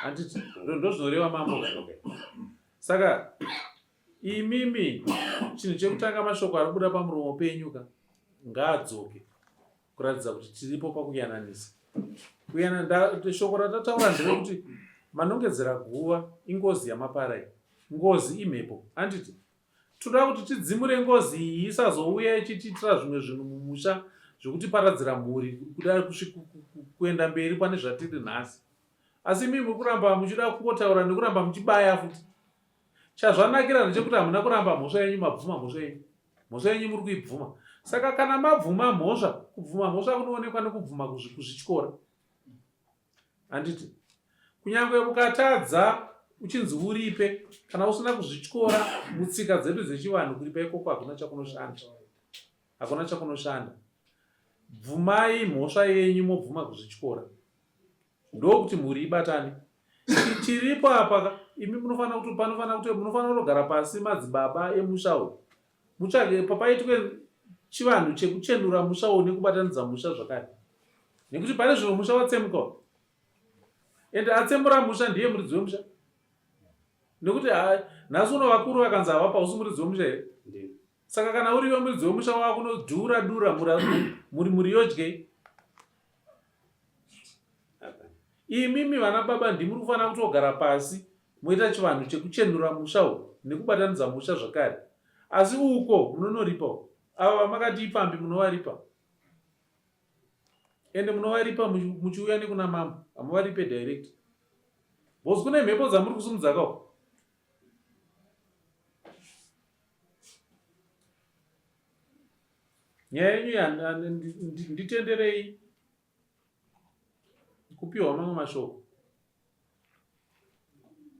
Handiti ndozvinoreva mambo. Saka imimi chinhu chekutanga mashoko ari kubuda pamuromo penyu ka ngaadzoke kuratidza kuti tiripo pakuyananisa. Kuyana shoko ratataura nderekuti manongedzera guva ingozi yamapara iyi. Ngozi imhepo. Handiti Toda kuti tidzimure ngozi iyi isazouya ichitiitira zvimwe zvinhu mumusha zvekutiparadzira mhuri kuda kuenda mberi pane zvatiri nhasi. Asi imi muri kuramba muchida kungotaura nekuramba muchibaya futi. Chazvanakira ndechekuti hamuna kuramba mhosva yenyu mabvuma mhosva yenyu. Mhosva yenyu muri kuibvuma. Saka kana mabvuma mhosva, kubvuma mhosva kunoonekwa nekubvuma kuzvityora. Handiti kunyange ukatadza uchinzi uripe kana usina kuzvityora mutsika dzedu dzechivanhu kuripa ikoko hakuna chakunoshanda hakuna chakunoshanda bvumai mhosva yenyu mobvuma kuzvityora ndokuti mhuri ibatane chiripo apa imi munofanira kuti panofanira kuti munofanira kutogara pasi madzibaba emusha uyu Mutsvage papaitwe chivanhu chekuchenura musha uyu nekubatanidza musha zvakare nekuti pane zvino musha watsemuka uyu ende atsemura musha ndiye muridzi wemusha nekuti nhasi uno vakuru vakanzi havapa usi muridzi wemusha here saka kana uriwe muridzi wemusha wakunodhura dura muri muri yodyei Imimi vana baba ndimuri kufanira kutogara pasi moita chivanhu chekuchenura musha uyu nekubatanidza musha zvakare. Asi uko munonoripa uko. Ava vamakati ipfambi munovaripa. Ende munovaripa muchiuya nekuna mambo. Hamuvaripe direct. Because kune mhepo dzamuri kusimudza kawo. Nyaya yenyu nditenderei kupiwa mamwe mashoko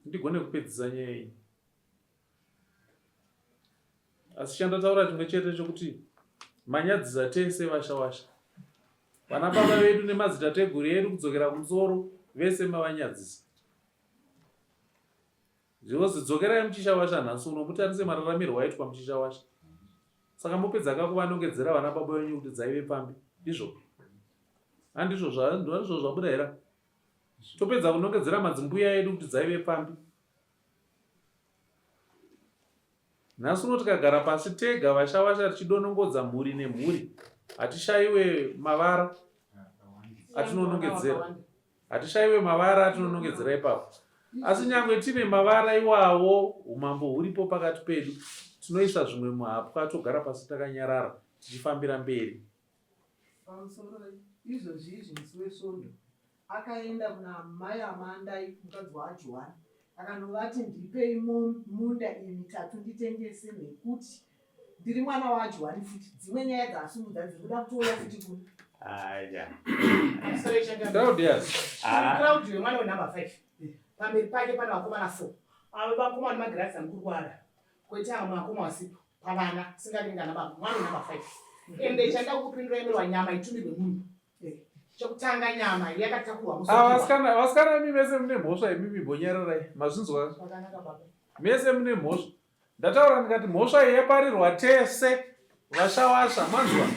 ndigone kupedzisa nyaya iyi. Asi chandataura chimwe chete chokuti manyadzisa tese vashawasha. Vana baba vedu nemadzitateguru edu kudzokera kumusoro vese mavanyadzisa. Zvinozi dzokerai muchishawasha nhasi uno mutarise mararamirwo aitwa muchishawasha. Saka mopedza ka kuvanongedzera vana baba venyu kuti dzaive pfambi. Ndizvo? Handizvo zvandizvo zvabuda here? Topedza kunongedzera madzimbuya edu kuti dzaive pfambi. Nhasi uno tikagara pasi tega vashawasha tichidonongodza mhuri nemhuri hatishaiwe mavara atinonongedzera. Hatishaiwe mavara atinonongedzera ipapo. Asi nyangwe tine mavara iwawo umambo huripo pakati pedu tinoisa zvimwe muhapwa togara pasi takanyarara tichifambira mberi. Pamusoro izvozvi izvi musi weSvondo akaenda kuna mai Amandai mukadzi waJohani akanovati ndipei munda iyi mitatu nditengese nekuti ndiri mwana waJohani futi dzimwe nyaya dzaasumudza dziri kuda kutouya futi kuno. Aya. Claudius. Claudio mwana wenumber 5. Pamberi pake pane vakomana 4. Avo vakomana magirazi amukurwara. Koita vamwe vakoma vasipo. Pavana singaringana baba. Mwana wenumber 5. Ende chanda kukupindura imirwa nyama itumirwe munhu. Chekutanga nyama yakatakurwa musi. Ah, vasikana, vasikana imi mese mune mhosva imi mimbonyararai. Mazvinzwa? Zvakanaka baba. Mese mune mhosva. Ndataura ndikati mhosva iyi yaparirwa tese vashawasha manzwa.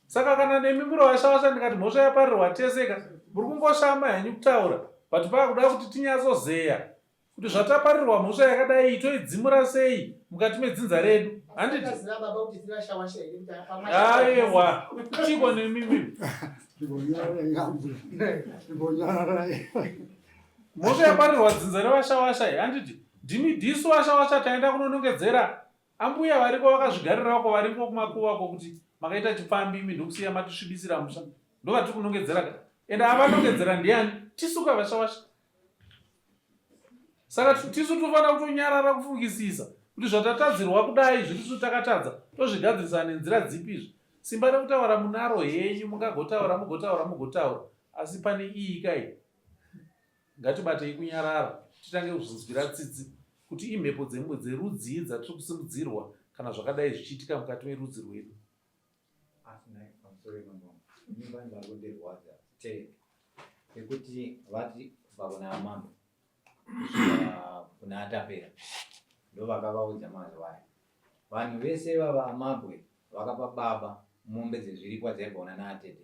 Saka kana nemi muri vashawasha ndikati mhosva yaparirwa tese ka muri kungoshama henyu kutaura but pakuda kuti tinyatsozeya kuti zvataparirwa mhosva yakadai iyi toidzimura sei mukati medzinza redu handiti aiwa chiko nemimi mhosva yaparirwa dzinza revashawasha iyi handiti ndimi disu vashawasha taenda kunonongedzera ambuya variko vakazvigarira ko variko kumakuva ko kuti makaita chipfambi imi ndokusiya matisvibisira musha ndovatiri kunongedzera ka ende avanongedzera ndiani tisuka vashawasha Saka tisu tofanira kutonyarara kufungisisa kuti zvatatadzirwa kudai zvirisu takatadza tozvigadzirisa nenzira dzipi izvi. Simba rekutaura munaro henyu mungagotaura mugotaura mugotaura asi pane iyi kai ngatibatei kunyarara titange kuzvinzwira tsitsi kuti imhepo dzerudzii dzatiri kusimudzirwa kana zvakadai zvichiitika mukati merudzi rwedu. Asi nhai pamusoro imambo ini vanhu vari kundirwadza sterek nekuti vati kubva kuna amambo kusvika kuna atapera ndovakavaudza mazuva aya vanhu vese ivava amabwe vakapa baba mombe dzezviripwa dzaibva kuna naatete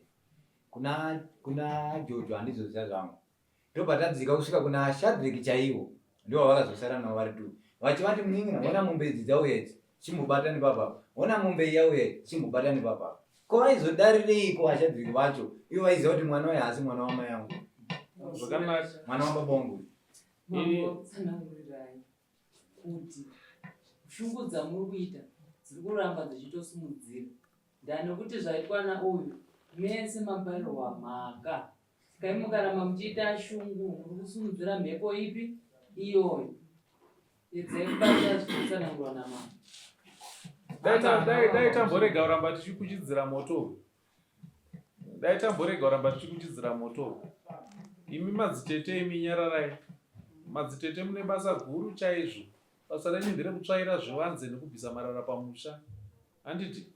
kuna kuna jojo handizoziva zvangu Ndobva tadzika kusvika kuna Shadreck chaivo ndovavakazosara navo vari two vachivati munin'ina hona mombe idzi dzauya idzi chimbobata nepapapa hona mombe iyi yauya iyi chimbobata nepapapa ko vaizodarireiko vaShadreck vacho ivo vaiziva kuti mwana uyu haasi mwana wamai angu Zvakanaka. mwana wababa wangu Mambo tsanangurirai kuti shungu dzamuri kuita dziri kuramba dzichitosimudzira ndani kuti zvaitwa nauyu mese maparirwa mhaka Saka imi mukaramba muchiita shungu muri kusimudzira mhepo ipi iyoyo. Edzai kubatira zvinotsanangurwa namambo. Dai ta- dai dai tamborega kuramba tichikuchidzira moto uyu. Dai tamborega kuramba tichikuchidzira moto uyu. Imi madzitete imi nyararai. Madzitete mune basa guru chaizvo. Basa renyu nderekutsvaira zvivanze nekubvisa marara pamusha. Handiti?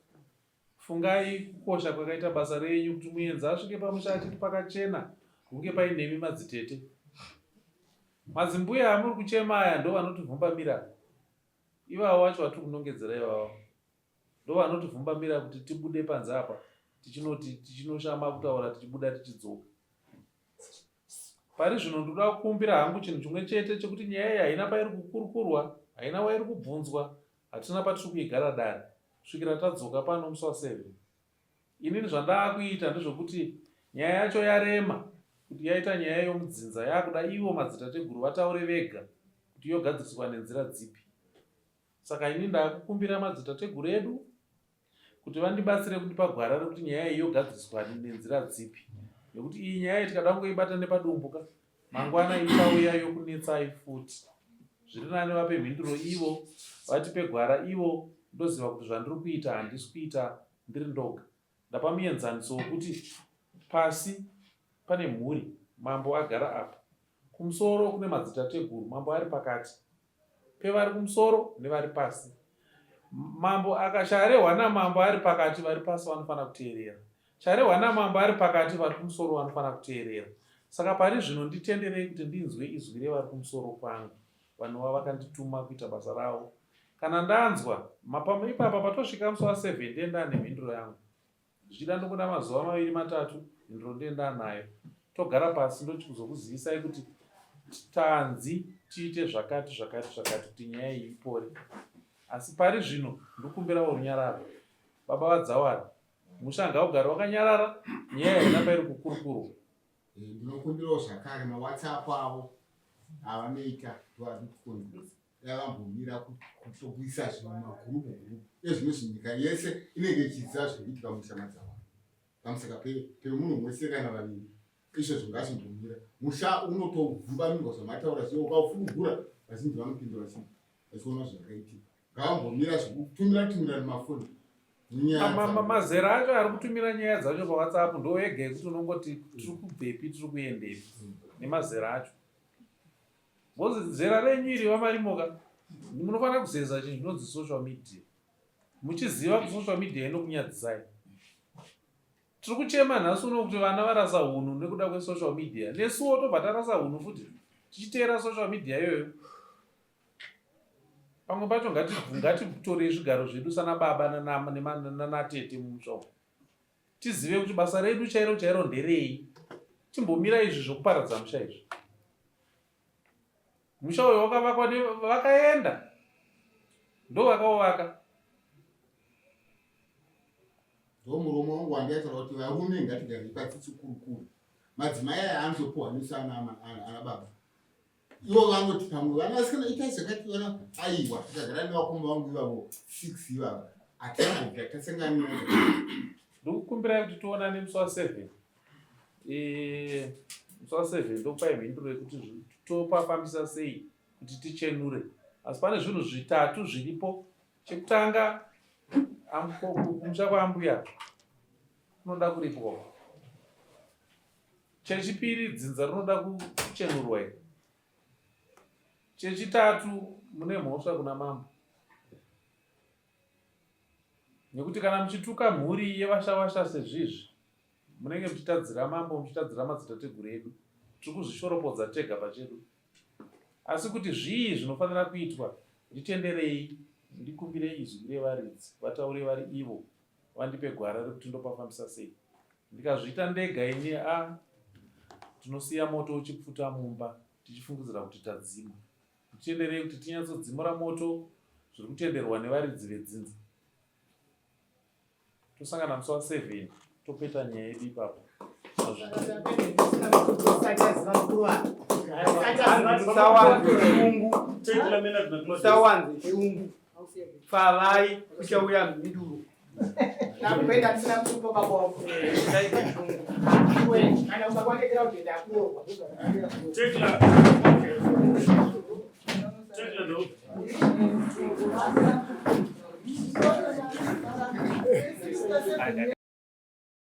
Fungai kukosha kwakaita basa renyu kuti muenzi asvike pamusha achiti pakachena hunge painemi madzitete. Madzimbuya amuri kuchema aya ndovanotivhumbamira ivavo vacho vatiri kunongedzera ivavo ndovanotivhumbamira kuti tibude panze apa tichinoti tichinoshama kutaura tichibuda tichidzoka. Pari zvino ndinoda kukumbira hangu chinhu chimwe chete chekuti nyaya iyi haina pairi kukurukurwa, haina wairi kubvunzwa, hatina patiri kuigara dare kusvikira tadzoka pano musi wa 7. Inini zvandaakuita ndezvekuti nyaya yacho yarema kuti yaita nyaya yomudzinza yakuda ivo madzitateguru vataure vega kuti yogadziriswa nenzira dzipi. Saka ini ndakukumbira madzitateguru edu kuti vandibatsire kundipa gwara rekuti nyaya iyi yogadziriswa nenzira dzipi nekuti iyi nyaya iyi tikada kungoibata nepadumbu ka Mangwana ichauya yokunetsai futi. Zviri nani vape mhinduro ivo, vatipe gwara ivo, ndoziva kuti zvandiri kuita handisi kuita ndiri ndoga. Ndapa muenzaniso wokuti pasi pane mhuri, mambo agara apa. Kumusoro kune madzitateguru, mambo ari pakati pevari kumusoro nevari pasi. Mambo akacharehwa namambo ari pakati, vari pasi vanofanira kuteerera. Charehwa namambo ari pakati, vari kumusoro vanofanira kuteerera. Saka pari zvino nditenderei kuti ndinzwe izwi revari kumusoro kwangu, vanova vakandituma kuita basa ravo. Kana ndanzwa, mapamo ipapa patosvika musi wa 7 ndiye ndane mhinduro yangu. Zvichida ndokuda mazuva maviri matatu mhinduro ndiye ndanayo. Togara pasi ndochikuzokuzivisai kuti tanzi tiite zvakati zvakati zvakati kuti nyaya iyi ipore. Asi pari zvino ndokumbirawo runyararo. Baba vaDzawara, musha ngaugare wakanyarara, nyaya haina pairi kukurukurwa. Eh, ndinokumbirawo zvakare mawhatsapp avo avanoita ndoarikukonzeresa dai vambomira kutokuisa zvinhu mumagurupu gurupu ezvino zvinyika yese inenge ichiziva zviri kuitika mumusha madzawara pamusaka pemunhu wese kana vaviri izvozvo ngazvimbomira musha unotobvumbamirwa zvamataura zviye ukaufurugura vazhinji vanopinda vachiona zvakaitika ngavambomira zvekutumira tumira nemafoni mazera acho ari kutumira nyaya dzacho pawhatsapp ndo ega ekuti unongoti tiri kubvepi tiri kuendepi nemazera acho Because zera renyu iri vaMarimoka munofanira kuzeza chinhu chinonzi social media muchiziva kuti social media inokunyadzisai. Tiri kuchema nhasi uno kuti vana varasa hunhu nekuda kwesocial media, nesuwo tobva tarasa hunhu futi tichiteera social media iyoyo. Pamwe pacho ngatitorei zvigaro zvedu sana baba nanatete mumusha umu tizive kuti basa redu chairo chairo nderei timbomira izvi zvokuparadza musha izvi musha uyo wakavakwa vakaenda ndo vakauvaka ndomuromo wangu wandaitaura kuti varume ngatigarei pasi chikurukuru madzimai aya anozopuhwa nesu ana baba ivo vanoti pamwe vana vasikana itai zvakati vana aiwa tikagara nevakoma vangu ivavo six ivava hatambobva tasangana ndikukumbirai kuti tionane musi wa seven eh, musi wa seven ndokupai mhinduro yekuti topafambisa sei kuti tichenure asi pane zvinhu zvitatu zviripo chekutanga kumusha kwaambuya kunoda kuripwa Chechipiri, dzinza rinoda kuchenurwa iri. Chechitatu, mune mhosva kuna mambo nekuti kana muchituka mhuri yevashawasha sezvizvi munenge muchitadzira mambo, muchitadzira madzitateguru edu. Tiri kuzvishoropodza tega pachedu. Asi kuti zvii zvinofanira kuitwa, nditenderei ndikumbire izwi revaridzi vataure vari ivo vandipe gwara rekuti ndopafambisa sei. Ndikazviita ndega ini a tinosiya moto uchipfuta mumba tichifungidzira kuti tadzima. Nditenderei kuti tinyatsodzimura moto zviri kutenderwa nevaridzi vedzinza. Tosangana musi wa 7 topeta nyaya yedu ipapo. Musawanze shungu. Pfavai kuchauya mhinduro. Takuenda tisina kutupa baba wako. Iwe kana usakwandekera kuti ndakurohwa. Tekla. Tekla do.